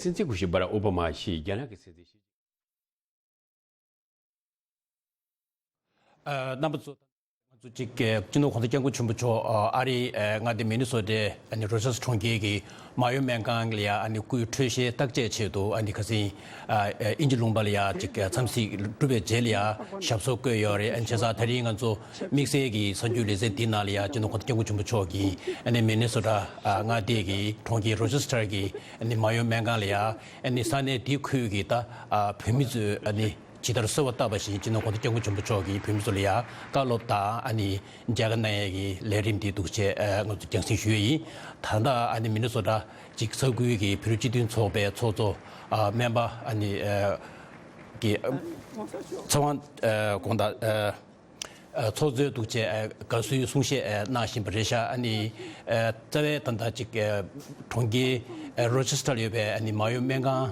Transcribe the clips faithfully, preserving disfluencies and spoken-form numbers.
སྲིད་འཛིན་སྐུ་ཞབས་བྷ་རག་ཨོ་བྷ་མ་ཞེས་རྒྱ་ནག་གི་སྲིད་འཛིན་ཞི་ཨ། རྣམ་པ་ཚོ། ང་ཚོ་གཅིག་གི་སྤྱི་ནོར་གོང་ས་སྐྱབས་མགོན་ཆེན་པོ་མཆོག་ཨ་རིའི་ཨ་མངའ་སྡེ་མི་ནི་སོ་ཊའི་ཨ་ནི་རོ་ཆེ་སི་ཊར་གྲོང་ཁྱེར་གྱི་མ་ཡུམ་སྨན་ཁང་ལ་ཡ་ཨ་ནི་སྐུའི་འཕྲོད་བཞེས་བརྟག་དཔྱད་ཆེད་དུ་ཨ་ནི་ཁ་སང་ཨ་དབྱིན་ཇི་ལུང་པ་ལ་ཡ་གཅིག་འཚམས་གཟིགས་གྲུབ་པའི་རྗེས་ལ་ཡ་ཞབས་སོར་བཀོད་ཡོད་རེད། ཨ་ནི་བྱས་ཙང་ད་རིང་ང་ཚོ་དམིགས་བསལ་གྱི་གསར་འགྱུར་ལེ་ཚན་འདིའི་ནང་ལ་ཡ་སྤྱི་ནོར་གོང་ས་སྐྱབས་མགོན་ཆེན་པོ་མཆོག་གིས་ཨ་ནི་མི་ནི་སོ་ཊ་ཨ་མངའ་སྡེ་གི་གྲོང་ཁྱེར་རོ་ཆེ་སི་ཊར་གྱི་ཨ་ནི་མ་ཡུམ་སྨན་ཁང་ལ་ཡ་ཨ་ནི་ས་གནས་དེའི་ཁུལ་གྱི་ད་ཨ་བོད་མི་ཚོས་ཨ་ནི་ཇི་ལྟར་གསོལ་བ་བཏབ་པ་བཞིན་སྤྱི་ནོར་གོང་ས་སྐྱབས་མགོན་ཆེན་པོ་མཆོག་གིས་བོད་མི་ཚོ་ལ་ཡ་བཀའ་སློབ་དང་ཨ་ནི་མཇལ་ཁ་གནང་ཡས་ཀྱི་ལས་རིམ་འདི་འདུག་བྱས་ཨ་ང་ཚོ་རྒྱང་སྲིང་ཞུ་ཡས་ཡིན། ད་ལྟ་ཨ་ནི་མི་ནི་སོ་ཊ་གཅིག་ས་ཁུལ་གྱི་བོད་རིགས་སྤྱི་མཐུན་ཚོགས་པའི་ཚོགས་གཙོ་ཨ་སྨན་པ་ཨ་ནི་ཨ་གི་ཚེ་དབང་ཨ་དགོངས་དག་ཨ། ཚོགས་གཙོས་འདུག་བྱས་དགའ་བསུའི་གསུང་བཤད་གནང་བཞིན་པ་རེད་ཤག་ཨ་ནི་རྩ་བའི་ད་ལྟ་ཅིག་གྲོང་ཁྱེར་རོ་ཆེ་སི་ཊར་ལ་ཡོད་པའི་ཨ་ནི་མ་ཡུམ་སྨན་ཁང་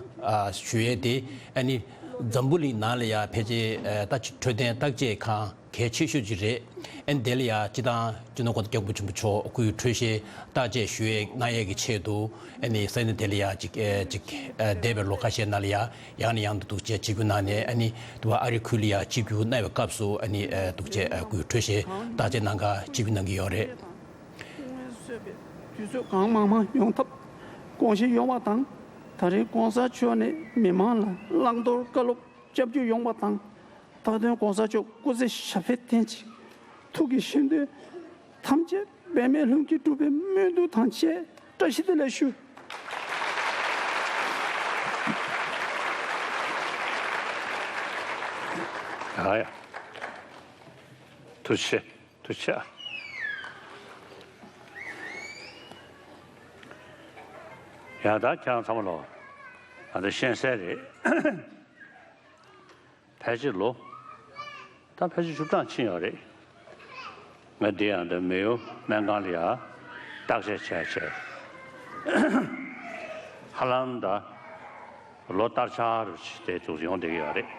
ཞུ་ཡས་དེ་ཨ་ནི་འཛམ་བུ་གླིང་ནང་ལ་ཡ་ཕལ་ཆེར་ད་ཅིག་འཕྲོད་བསྟེན་བརྟག་དཔྱད་ཁང་གལ་ཆེ་ཤོས་ཅིག་རེད། ཨ་ནི་དེ་ལ་ཡ་སྤྱི་བཏང་སྤྱི་ནོར་གོང་ས་སྐྱབས་མགོན་ཆེན་པོ་མཆོག་སྐུའི་འཕྲོད་བཞེས་བརྟག་དཔྱད་ཞུ་ཡས་གནང་ཡས་ཀྱི་ཆེད་དུ་ཨ་ནི་ས་གནས་དེ་ལ་ཡ་ཅིག་ཅིག་འདས་པའི་ལོ་ཁ་ཤས་ནང་ལ་ཡ། ཡང་ནས་ཡང་དུ་འདུག་བྱས་ཆིབས་བསྒྱུར་གནང་ནས་ཨ་ནི་དུ་བ་ཨ་རི་ཁུལ་ལ་ཡང་ཆིབས་བསྒྱུར་གནང་བའི་སྐབས་སུ་ཨ་ནི་འདུག་བྱས་སྐུའི་འཕྲོད་བཞེས་བརྟག་དཔྱད་གནང་ག་ཆིབས་བསྒྱུར་གནང་གི་ཡོད་རེད། དུས་ཚོད་གང་མང་མང་ཡོང་ཐབས་དགོངས་བཞེས་ཡོང་བ་དང་། ད་རེས་གོང་ས་མཆོག་ནས་མི་མང་ལ་བླང་དོར་བཀའ་སློབ་སྐྱབས་འཇུག་ཡོང་བ་དང་། མཐའ་དོན་གོང་ས་མཆོག་སྐུ་ཚེ་ཞབས་པད་བརྟན་ཅིང་། ཐུགས་ཀྱི་བཞེད་དོན་ཐམས་ཅད་འབད་མེད་ལྷུན་གྱིས་གྲུབ་པའི་སྨོན་འདུན་དང་བཅས་བཀྲ་ཤིས་བདེ་ལེགས་ཞུ། ཡ་ཡ། ཐུགས་རྗེ་ཆེ། ཐུགས་རྗེ་ཆེ། ཡ་ད་ཁྱེད་རང་ཚང་མ་ལོ་ང་ཚོ་ཤེས་གསལ་རེད། ཕལ་ཆེར་ལོ། ད་ཕལ་ཆེར་བཅུ་གྲངས་ཕྱིན་ཡོད་རེད། ང་འདི་ཡང་ད་མེ་ཡོ་སྨན་ཁང་ལ་ཡ་བརྟག་དཔྱད་བྱས་བྱས། ཧ་ལམ་ད་ལོ་བསྟར་ཆགས་རུ་དེ་ཚོ་ཡོང་བསྡད་ཀྱི་ཡོད་རེད།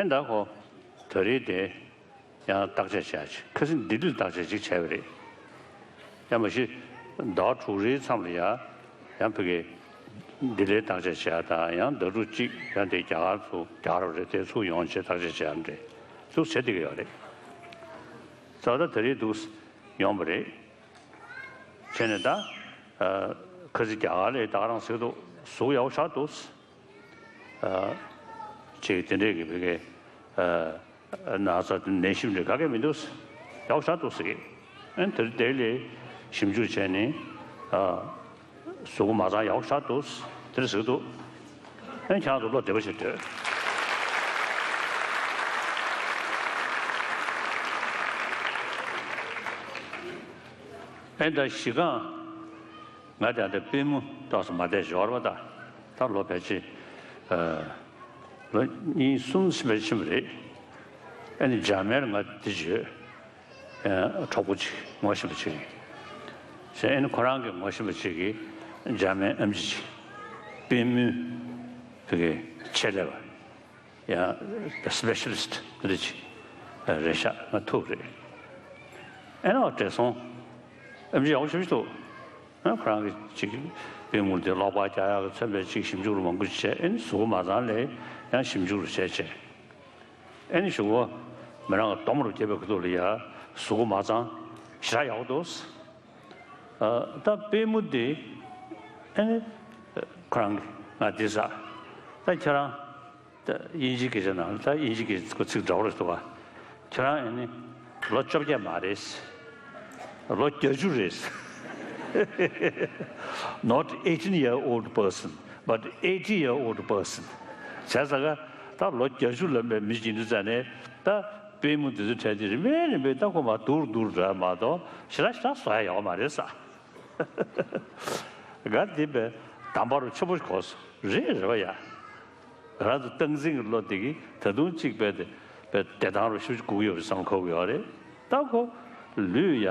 ཨེ་ད་ཁོ་ད་རེས་དེ། ཡང་བརྟག་དཔྱད་བྱས་ཅིག་ཁ་སང་ལྡི་ལིར་བརྟག་དཔྱད་ཅིག་བྱས་པ་རེད། ཡང་མ་གཞི་ཟླ་བ་དྲུག་རེའི་མཚམས་ལ་ཡ་ཡང་ཕ་གི་ལྡི་ལིར་བརྟག་དཔྱད་བྱས་དང་ཡང་ཟླ་དྲུག་གཅིག་ཡང་དེ་རྒྱ་གར་ཚུར་རྒྱ་གར་རེད་དེ་ཚུར་ཡོང་བྱས་བརྟག་དཔྱད་བྱས་ཡང་རེད་ཚུར་བྱས་བསྡད་ཀྱི་ཡོད་རེད། ད་ལྟ་ད་རེས་འདུག་ཡོང་བ་རེད། བྱས་ནས་ད་ཁ་སང་རྒྱ་གར་ལ་ད་ག་རང་ཟེར་འདུག་གཟུགས་ཡག་པོ་ཆགས་འདུག་ཨ། ཅིག་དེ་འདྲས་ཀྱི་བི་ཀའི་ཨ། ན་ཚ་ནད་གཞི་འདྲ་ག་གེ་མི་འདུག་ཡག་པོ་ཆགས་འདུག་ཟེར་གི། ཨ་ནི་དེར་དེ་ལས་ཞིབ་འཇུག་བྱས་ནས་ཨ། གཟུགས་པོ་མ་ཚང་ཡག་པོ་ཆགས་འདུག་དེ་འདྲ་ཟེར་གི་འདུག་ཨ་ནི་ཁྱེད་རང་ཚོ་བློ་བདེ་པོ་བྱེད་འདོད། ཨ་ནི་ད་གཞི་རྐང་། ང་དང་དེ་པུས་མོ་ཏོག་ཙམ་མ་བདེ་ཞོར་བ་དང་ད་ལོ་ཕལ་ཆེར་ལོ་གཉིས་གསུམ་ཕལ་ཆེར་ཕྱིན་པ་རེད། ཨ་ནི་འཇར་མན་ལ་ང་འདི་བརྗོད་གྲོགས་པོ་ཅིག་ངོ་ཤེས་པ་ཅིག་ཡིན། ཨ་ནི་ཁོ་རང་གི་ངོ་ཤེས་པ་ཅིག་གིས་འཇར་མན་ཨེམ་ཆི་ཅིག་པུས་མོའི་བུ་གའི་ཆེད་ལས་པ། ཡང་སི་པེ་ཤ་ལི་སི་ཊི་འདི་འདྲ་ཅིག་རེད་ཤག་ང་ཐུག་རེད། ཨེ་ན་བགྲེས་སོང་ཨེམ་ཆི་ཡག་པོ་ཞེ་པོ་ཅིག་འདུག་ཨ་ཁོ་རང་གི་ཅིག་པུས་མོ་འདི་ཀློག་པ་རྒྱག་ཡག་གི་མཚོན་པའི་ཅིག་ཞིབ་འཇུག་རུ་མང་པོ་ཅིག་བྱས། ཨེ་ནི་གཟུགས་པོ་མ་ཚང་ལས་ཡང་ཞིབ་འཇུག་རུ་བྱས་བྱས། ཨེ་ནི་གཞུག་གུ་མི་རང་གི་སྡོམ་རུ་བརྒྱབ་པའི་ཁུ་ཐུག་ལ་ཡ་གཟུགས་པོ་མ་ཚང་ཞེ་དྲག་ཡག་པོ་འདུག་ཨ་ད་པུས་མོ་འདི་ཨེ་ནི་ཁོ་རང་གི་ང་འདི་ཟ་ད་ཁྱེད་རང་། ད་དབྱིན་ཇིའི་སྐད་ཆ་ནང་ད་དབྱིན་ཇིའི་སྐད་ཚིག་འདྲ་བོ་རེད་འདུག་ག་ཁྱེད་རང་ཨ་ནི་ལོ་བཅོ་བརྒྱད་མ་རེད། ལོ་བརྒྱད་ཅུ་རེད། Not eighteen year old person, but eighty year old person. བྱས་ཙང་ད་ལོ་བརྒྱད་ཅུ་ལོན་པའི་མི་ཞིག་ཡིན་དུས་ཙང་ནས་ད་པུས་མོ་འདི་ཚོ་བྲལ་ཏེ་རིམ་པས་རིམ་པས་ད་ཁོ་མར་སྡུག་རུ་སྡུག་རུ་འགྲོ་ཡ་མ་གཏོགས་ཞེ་དྲག་ཞེ་དྲག་བཟོ་ཡ་ཡོད་མ་རེད་ས། ག་འདི་པའི་དམ་པ་རུ་ཆེན་པོ་གོ་སོང་རེད་རེད་བ་ཡ། ང་རང་ཚོ་སྟངས་འཛིན་གྱི་བློ་དེ་གིས་ད་དུང་གཅིག་པའི་དེ་པའི་བདེ་ཐང་རུ་ཤུགས་ཀྱིས་སྒུག་ཡོད་པའི་བསམ་བློ་འཁོར་གྱི་ཡོད་རེད། ད་ཁོ་ལུས་ཡ་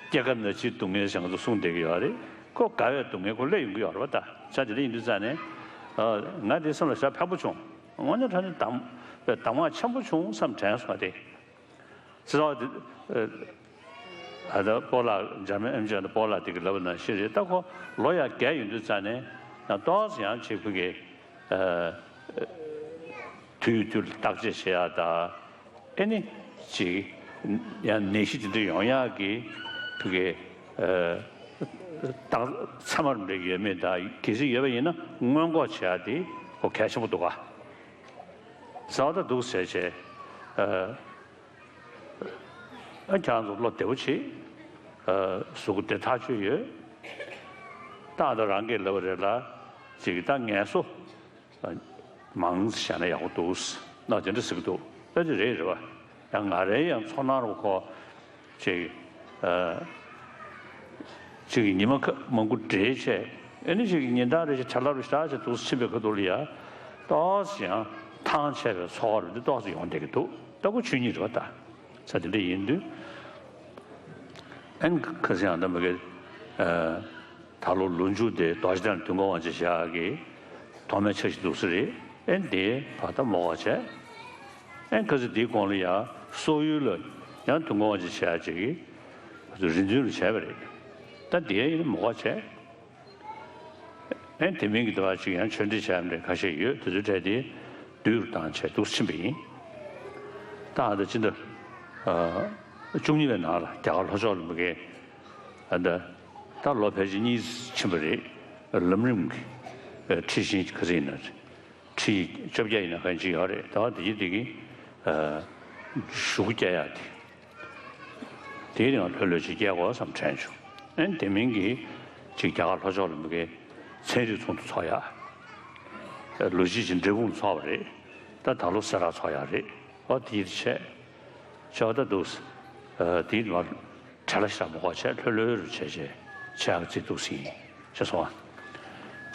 སྐྱེ་རྒ་ན་འཆིའི་སྡུག་བསྔལ་ཞིག་ང་ཚོ་གསུངས་བསྡད་ཀྱི་ཡོད་རེད། ཁོ་དགའ་བའི་སྡུག་བསྔལ་ཁོ་སླེབས་ཡོང་གི་ཡོད་རེད་བ། ད་ཆ་དེ་འདྲ་ཡིན་དུས་ཙང་ནས་ང་དེ་སེམས་ལ་ཞེ་དྲག་ཕན་པོ་བྱུང་། དངོས་གནས་དྲང་གནས་གདམས་པའི་གདམས་ངག་ཆེན་པོ་བྱུང་བསམ་དྲན་སོང་བ་དེ། སེམས་ལ་དེ། ད་ལྟ་སྤོ་ལགས་འཇར་མན་ཨེམ་ཆི་ཡང་ད་སྤོ་ལགས་དེ་གི་ལབ་པ་ནང་བཞིན་རེད། ད་ཁོ་ལོ་ཡང་རྒས་ཡོང་དུས་ཙང་ནས་ཡང་ཏོག་ཙམ་ཡང་ཅིག་ཕ་གི་ཨ་དུས་དུས་ལ་བརྟག་དཔྱད་བྱེད་ཡག་དང་། ཨེ་ནི་ཅིག་ཡང་ནད་གཞི་དེ་འདྲ་ཡོང་ཡག་གི་ཕ་གི་ཨ་རྟགས་མཚན་མ་རེ་ཡོད་མེད་དང་། གལ་སྲིད་ཡོད་པ་ཡིན་ན་སྔོན་འགོག་བྱེད་ཡག་དེ་ཁོ་གལ་ཆེན་པོ་འདུག་ག་ཟེར་བ་ད་འདུག་ཟེར་བྱས། ཨ། ཨ། ཁྱེད་རང་ཚོ་བློ་བདེ་པོ་བྱེད། ཨ། གཟུགས་པོ་བདེ་ཐག་ཆོད་ཡོད། ད་ད་རང་གིས་ལབ་པ་རེད་ལ། ཅིག་ད་ངལ་གསོ་ཨ་མང་ཙམ་བྱས་ན་ཡག་པོ་འདུག་ན་དེ་འདྲ་ཟེར་གི་འདུག་ད་དེ་རེད་རེད་པ། ཡང་ང་རའི་ཡང་ཚོར་སྣང་རུ་ཁོ་ཅིག་ཨ། ཅིག་ཉི་མ་ཁ་མང་པོ་བསྡད་བྱས། ཨེ་ནི་ཅིག་ཉིན་ལྟར་རེ་བཞིན་བྲེལ་བ་རུ་ཞེ་དྲག་ཅིག་འདུག་ཕྱིན་པའི་ཁ་ཐུག་ལ་ཡ། ཏོག་ཙམ་ཡང་ཐང་ཆད་པའི་ཚོར་བ་རུ་འདི་ཏོག་ཙམ་ཡོང་བསྡད་ཀྱི་འདུག་ད་ཁོ་ཆོས་ཉིད་རེད་པ། ད་ས་དེ་འདྲ་ཡིན་དུས། ཨེ་ནི་ཁ་སང་ཡང་ད་མ་གི་ཨ། ད་ལོ་ལོ་མཇུག་དེ་རྡོ་རྗེ་གདན་དུས་འཁོར་དབང་ཆེན་ཞག་གི་ཐོག་མའི་ཕྱག་བཞེས་འདུག་ས་རེད། ཨེ་ནི་དེ་བར་ད་མོ་ག་བྱས། ཨེ་ནི་ཁ་སང་དེའི་གོང་ལ་ཡ་སོག་ཡུལ་ལ་ཡང་དུས་འཁོར་དབང་ཆེན་ཞག་ཅིག་གི་རེ་འདུན་ལ་བྱས་པ་རེད། ད་དེ་ཡིན་མོ་ག་བྱས། ཨེ་དེ་མིན་གྱི་དེ་བ་ཅིག་ཡང་ཆོས་འབྲེལ་བྱས་མི་འདྲ་ཁ་ཤས་ཡོད། དེ་ཚོའི་གྲས་དེ་བསྡུས་རུ་བཏང་བྱས་འདུག་ཕྱིན་པ་ཡིན། ད་ཨ་ད་ཕྱི་ཟླ་ཨ་བཅུ་གཉིས་པའི་ནང་ལ་རྒྱ་གར་ལྷོ་ཕྱོགས་ལ་མ་གི་ཨ་ད་ད་ལོ་ཕལ་ཆེར་གཉིས་ཕྱིན་པ་རེད། ལམ་རིམ་གྱི་ཨ་ཁྲིད་ཤིང་ག་ཚོད་ཡིན་ན་ཁྲིད་བཅོ་བརྒྱད་ཡིན་ན་གང་ཅི་ཡོད་རེད། ད་བ་དེ་ཡིན་དེ་གི་ཨ་ཞུ་སྐྱེལ་ཡག་དེ། དེའི་རིང་ལྷོད་ལྷོད་ཅིག་སྐྱེལ་དགོས་བསམ་དྲན་བྱུང་། ཨེ་དེ་མིན་གྱི་ཅིག་རྒྱ་གར་ལྷོ་ཕྱོགས་ལ་མ་གི་ཚན་རིག་ཚོགས་འདུ་ཚོགས་ཡག་ལོ་གཅིག་ཅིག་འབྲས་སྤུངས་ཚོགས་པ་རེད། ད་ད་ལོ་སེ་ར་ཚོགས་ཡག་རེད། ཨོ་དེ་ཡིད་ཆེས་ཆེ་བ་ད་འདུག་ཨ་དེའི་མ་བྲེལ་བ་ཞེ་དྲག་མ་དགོས་བྱས་ལྷོད་ལྷོད་རུ་བྱས་བྱས་བྱས་ཡག་རྩིས་འདུག་ཟིན་ཤེས་སོང་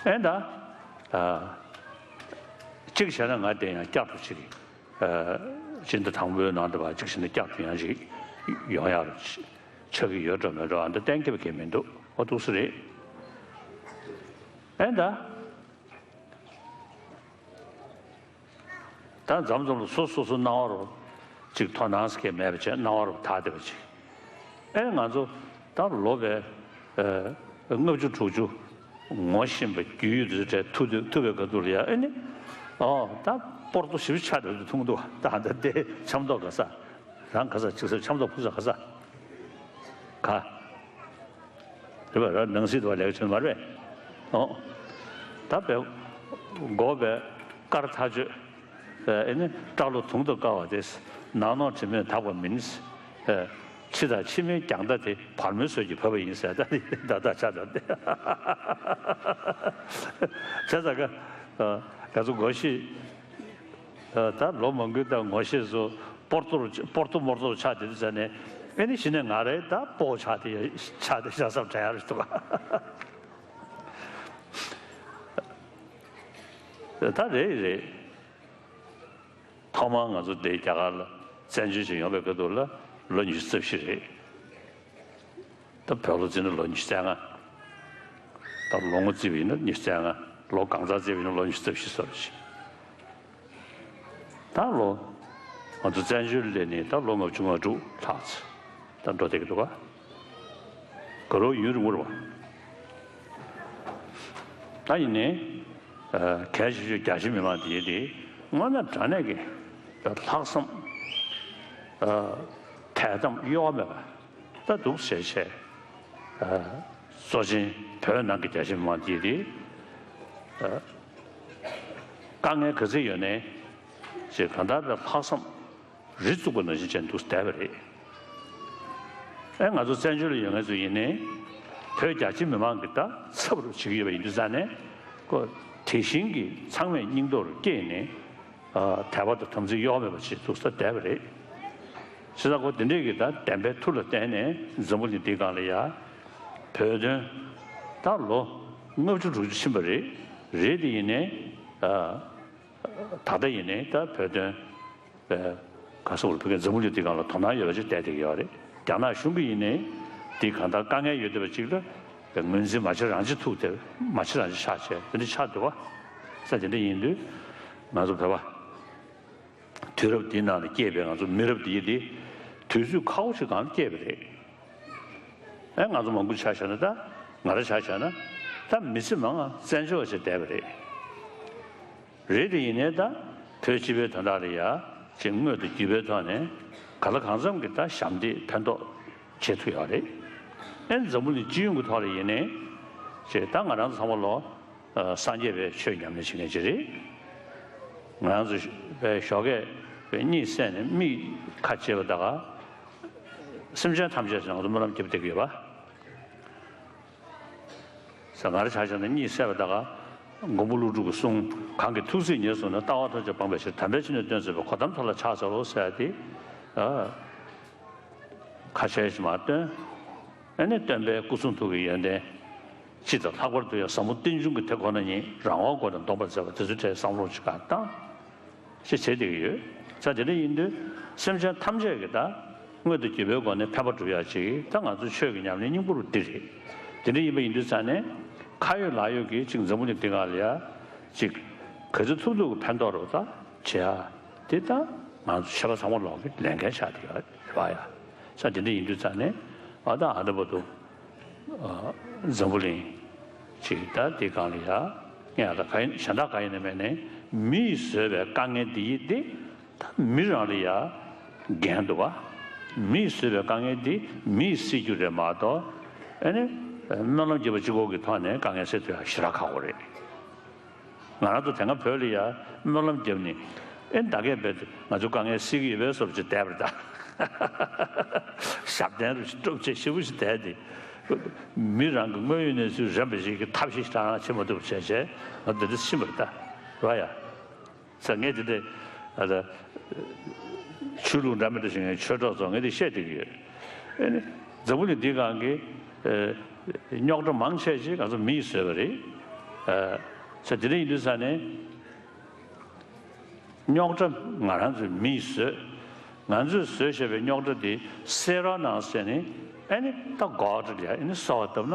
ཨ། ཨེ་ད་ཨ་གཅིག་བྱས་ན་ང་དེ་ཡང་བསྐྱར་དུ་ཅིག་ཨ་སྤྱི་ཟླ་དང་པོའི་ནང་དུ་བ་ཅིག་བྱས་ན་བསྐྱར་དུ་ཡང་ཅིག་ཡོང་ཡག་ཆགས་ཀྱི་ཡོད་འགྲོ་མེད་འགྲོ། ཨ་འདི་གཏན་འཁེལ་བ་གང་ཡང་མི་འདུག་ཨོ་འདུག་སེ་རེད། ཨེ་ད། ད་མཚམས་མཚམས་ལ་སོ་སོ་སོ་སྣང་བ་རུ་ཅིག་དོ་སྣང་ཟེར་མཁན་མེད་པ་བྱས། སྣང་བ་རུ་དག་བསྡད་པ་ཅིག་ཨེ་ང་ཚོ་ད་ལོ་བའི་ཨ་ལྔ་བཅུ་དྲུག་ཅུ་ངོ་ཤེས་པའི་རྒྱུས་ཡོད་དུས་ཚོད་ཐུག་དུས་ཐུག་པའི་སྐབས་དུ་ལ་ཡ། ཨེ་ནི་ཨོ་ད་སྤོར་ཏོ་ཞིབ་ཆགས་འགྲོ་དུས་མཐོང་འདུག་ད་ད་ལྟའི་འཆམ་ཐོག་ག་ས་རང་ག་ས་ཅིག་ས་འཆམ་ཐོག་ཕུག་ས་ག་ས་ག་རེད་པ། ར་ནང་སྲིད་དུ་བ་ལེགས་ཆེན་མ་རེད། ཨོ། ད་བས་མགོ་བས་དཀར་ཐག་ཆོད། ཨེ་ནི་སྐྲ་ལོ་དུང་དུ་དཀར་བ་དེ། ནག་ནོག་དྲི་མས་དག་པ་མིན། ཨེ་ཕྱི་དང་ཕྱི་མའི་རྒྱང་མཐའ་དེ་བར་མོའི་ཟོལ་གྱིས་བབས་པ་ཡིན་ཟེར། ད་ནི་ད་ལྟ་ཆ་ད་དེ་བྱས་ཙང་ཀ་ཨ་ག་ཚོད་མགོ་ཤེས། ཨ་ད་ལོ་མང་པོའི་ད་ངོ་ཤེས་སུ་སྤོར་ཏོ་རུ་སྤོར་ཏོ་མོར་ཏོ་རུ་ཆགས་བསྡད་དུས་ཙ་ནས། ཨེ་ནི་གཞི་ནས་ང་རའི་ད་སྤོ་ཆགས་ཏེ་ཆགས་ཏེ་ཤ་ཚ་དྲན་ཡག་རེད་འདུག་ག་ད་རེད་རེད། ཐོག་མར་ང་ཚོ་འདི་རྒྱ་གར་ལ་བཙན་བྱོལ་ཞིག་ཡོང་བའི་སྐབས་དུ་ལ་ལོ་ཉི་ཤུ་རྩ་བཞི་རེད། ད་བོད་ལོ་བརྩིས་ན་ལོ་ཉི་ཤུ་རྩ་ལྔ། ད་ལོ་ངོ་བརྩིས་པ་ཡིན་ན་ཉི་ཤུ་རྩ་ལྔ། ལོ་གང་ཚང་བརྩིས་པ་ཡིན་ན་ལོ་ཉི་ཤུ་རྩ་བཞི་སོ་རེ་བཞིན། ད་ལོ་ང་ཚོ་བཙན་བྱོལ་སླེབས་ནས་ད་ལོ་ལྔ་བཅུ་ང་དྲུག་ལྷག་ཙམ་ད་འགྲོ་བསྡད་ཀྱི་འདུག་ག་དགའ་རབ་ཡུན་རིང་པོ་རེད་པ། ད་ཡིན་ནའི་ཨ་གལ་ཆེ་ཤོས་རྒྱ་ཆེ་མི་མང་དེ་དེ་དངོས་གནས་དྲང་གནས་ཀྱི་ལྷག་བསམ་ཨ་ཐད་གཏམ་གཡོ་བ་མེད་པ། ད་འདུག་ཟེར་བྱས། ཨ་གཙོ་ཆེན་བོད་ནང་གི་རྒྱ་ཆེ་མི་མང་དེ་དེ་ཨ་དཀའ་ངལ་ག་ཚོད་ཡོད་ནའི་ཅེས་གང་ལྟར་དཔེ་ལྷག་བསམ་རི་བཙུགས་པ་ནང་བཞིན་བྱས་འདུག་བསྡད་པ་རེད། ཨེ་ང་ཚོ་བཙན་བྱོལ་ལ་ཡོད་མཁན་ཚོ་ཡིན་ནའི་བོད་རྒྱ་ཆེ་མི་མང་གི་ད་ཚབ་རུ་བྱེད་ཀྱི་ཡོད་པ་ཡིན་དུས་ཙང་ནས་ཁོ་དེ་བཞིན་གྱི་ཚང་མས་སྙིང་སྟོབས་རུ་བསྐྱེད་ནས། ཨ་དད་པ་དང་དམ་ཚིག་གཡོ་བ་མེད་པ་ཞིག་འདུག་ས་བསྡད་པ་རེད། བྱས་ཙང་ཁོ་དེ་འདྲས་ཀྱི་ད་བདེན་པའི་མཐུ་ལ་བརྟེན་ནས་འཛམ་བུ་གླིང་འདིའི་སྒང་ལ་ཡ་བོད་དོན་ད་ལོ་ལྔ་བཅུ་དྲུག་ཅུ་ཕྱིན་པ་རེད། རེད་དེ་ཡིན་ནའི་ཨ་ད་ལྟ་ཡིན་ནའི་ད་བོད་དོན་ཨ་ག་སོགས་ལ་བོད་ཀྱི་འཛམ་བུ་གླིང་འདིའི་སྒང་ལ་དོ་སྣང་ཡོད་པ་ཅིག་བསྡད་བསྡད་ཀྱི་ཡོད་རེད། རྒྱ་ནག་གཞུང་གིས་ཡིན་ནའི་འདི་གང་ལྟར་དཀའ་ངལ་ཡོད་བསྡད་པ་ཅིག་ལ་ངོས་འཛིན་མ་བྱེད་རང་བྱེད་ཐུག་སྟེ་མ་བྱེད་རང་བྱེད་ཆགས་བྱས་དེ་འདྲ་ཆགས་འདུག་བ། ས་དེ་འདྲ་ཡིན་དུས་ང་ཚོ་བོད་པ། དུས་རབས་འདིའི་ནང་ལ་སྐྱེས་པའི་ང་ཚོ་མི་རབས་འདི་ཡི་འདི་དུས་ཚོད་ཁག་པོ་ཞིག་སྒང་ལ་སྐྱེས་པ་རེད། ཨེ་ང་ཚོ་མང་པོ་ཆ་བཞག་ན། ད་ང་རང་ཆ་བཞག་ན་ད་མི་ཚེ་མང་ང་བཙན་བྱོལ་བ་ཞིག་བསྡད་པ་རེད། རེད་དེ་ཡིན་ནའི་ད་བོད་སྤྱི་པའི་དོན་དག་ལ་ཡ་ཅིག་དངོས་དང་བརྒྱུད་པའི་ཐོག་ནས་གང་ལ་གང་འཚམ་གྱི་ད་ཞབས་འདེགས་ཕན་ཐོགས་བྱེད་ཐུབ་ཡོད་རེད། ཨེ་འཛམ་བུ་གླིང་སྤྱི་ཡོངས་ཀྱི་ཐོག་ལ་ཡིན་ནའི་ཅིག་ད་ང་རང་ཚོ་ཚང་མ་ལོ་སངས་རྒྱས་པའི་ཆོས་ཉམས་ལེན་བྱེད་མཁན་ཅིག་རེད། ང་རང་ཚོ་པའི་ཞོགས་ཀས་པའི་གཉིད་སད་ནས་མིག་ཁ་ཕྱེ་བ་ད་ག་སེམས་ཅན་ཐམས་ཅད་ང་ཚོ་སྨོན་ལམ་རྒྱབ་བསྡད་ཀྱི་ཡོད་པ། ས་ང་རང་ཆ་བཞག་ན་གཉིད་སད་པ་ད་ག་མགོན་པོ་ཀླུ་སྒྲུབ་ཀྱི་གསུང་། གང་གིས་ཐུགས་བརྩེས་ཉེར་བཟུང་ནས། ལྟ་བ་ཐམས་ཅད་སྤངས་པའི་ཕྱིར། དམ་པའི་ཆོས་ནི་སྟོན་མཛད་པའི། གོ་ཏམ་མཐའ་ལ་ཕྱག་འཚལ་ལོ་ཟེར་ཏེ། ཨ། ཁ་ཤས་ཤིག་མར་བཏོན། ཨ་ནི་སྟོན་པའི་སྐུ་གསུང་ཐུགས་ཀྱི་ཡོན་ཏན་སྤྱི་དང་ལྷག་པར་དུ་ཡང་ཟབ་མོ་རྟེན་འབྱུང་གི་དེ་ཁོ་ན་ཉིད་རང་དབང་སྒོ་ནས་འདོམས་པར་མཛད་པ་དེ་ཚོའི་གྲས་བསམ་བློ་ཅིག་ག་བཏང་། ཞེས་བྱེད་བསྡད་ཀྱི་ཡོད། ས་དེ་འདྲ་ཡིན་དུས་སེམས་ཅན་ཐམས་ཅད་ཀྱི་ད་དངོས་དང་བརྒྱུད་པའི་སྒོ་ནས་ཕན་པ་སྒྲུབ་ཡག་ཅིག་ད་ང་ཚོ་ཆོས་ཀྱི་ཉམས་ལེན་སྙིང་པོ་རུ་འདི་རེད། དེ་འདྲ་ཡིན་པ་ཡིན་དུས་ས་ནས་ཁ་ཡོད་ལག་ཡོད་ཀྱིས་ཅིག་འཛམ་བུ་གླིང་འདི་སྒང་ལ་ཡ་ཅིག་ག་ཚོད་ཐུབ་ཐུབ་ཀྱི་ཕན་ཐོགས་རུ་ད་བྱེད་ཡག་དེ་ད་ང་ཚོ་ཆོལ་ཁ་ཚང་མ་ལོག་གི་ལས་འགན་ཆགས་བསྡད་ཡོད་རེད་བ་ཡ། ས་དེ་འདྲ་ཡིན་དུས་ས་ནས་ཨ་ད་ཨ་ད་བར་དུ། འཛམ་བུ་གླིང་ཅིག་ད་འདི་སྒང་ལ་ཡ་ངས་ད་ག་ཡིན་གཞན་དག་ག་ཡིན་ན་མེད་ནས་མི་ཡིས་བཟོས་པའི་དཀའ་ངལ་འདི་ཡིས་འདི་ད་མི་རང་ལ་ཡ་འགན་འདུག་བ། མི་ཡིས་བཟོས་པའི་དཀའ་ངལ་འདི་མི་ཡིས་སེལ་རྒྱུ་རེད་མ་གཏོགས། ཨ་ནི་སྨོན་ལམ་རྒྱབ་པ་གཅིག་པོ་གི་ཐོག་ནས་དཀའ་ངལ་སེལ་ཐུབ་ཡ་ཞེ་དྲག་ཁག་པོ་རེད། ང་རང་ཚོ་དེ་སྔ་བོད་ལ་ཡ་སྨོན་ལམ་བརྒྱབ་ནས་ཨེ་ད་གས་བས་ང་ཚོ་དཀའ་ངལ་སེལ་གྱི་ཡོད་པའི་བཟོ་ཅིག་བསྡད་པ་རེད་ད། ཞབས་བརྟན་རུ་ཞིག་སྤྲོ་ཆེ་ཞེ་པོ་ཞིག་བསྡད་དེ། མི་རང་གི་དངོས་ཡོད་གནས་ཚུལ་རན་པ་ཞིག་གི་ཐབས་ཤེས་ཤིག་རང་རང་བྱེད་མ་ཐུབ་པ་བྱས་བྱས་ང་འདི་འདྲ་ཕྱིན་པ་རེད་ད། རེད་བ་ཡ། ས་ངས་དེ་འདྲ་ཨ་ད་ཆོས་ལུགས་འདྲ་མི་འདྲ་ཞིག་ངའི་ཆོས་གྲོགས་ཚོ་ངས་དེ་བཤད་བསྡད་ཀྱི་ཡོད། ཨེ་ནི་འཛམ་བུ་གླིང་འདིའི་སྒང་གི་ཨེ་རྙོག་དྲ་མང་ཆེ་ཞིག་ང་ཚོ་མིས་བཟོས་པ་རེད། ཨ་ས་དེ་འདྲ་ཡིན་དུས་ས་ནས། རྙོག་དྲ་ང་རང་ཚོའི་མིས་བཟོས། ང་ཚོས་བཟོས་བཞག་པའི་རྙོག་དྲ་དེ་སེལ་རོགས་གནང་ཟེར་ནས་ཨ་ནི་ད་གོ་ཨ་ཊི་ལ་ཨ་ནི་གསོལ་བ་བཏབ་ན་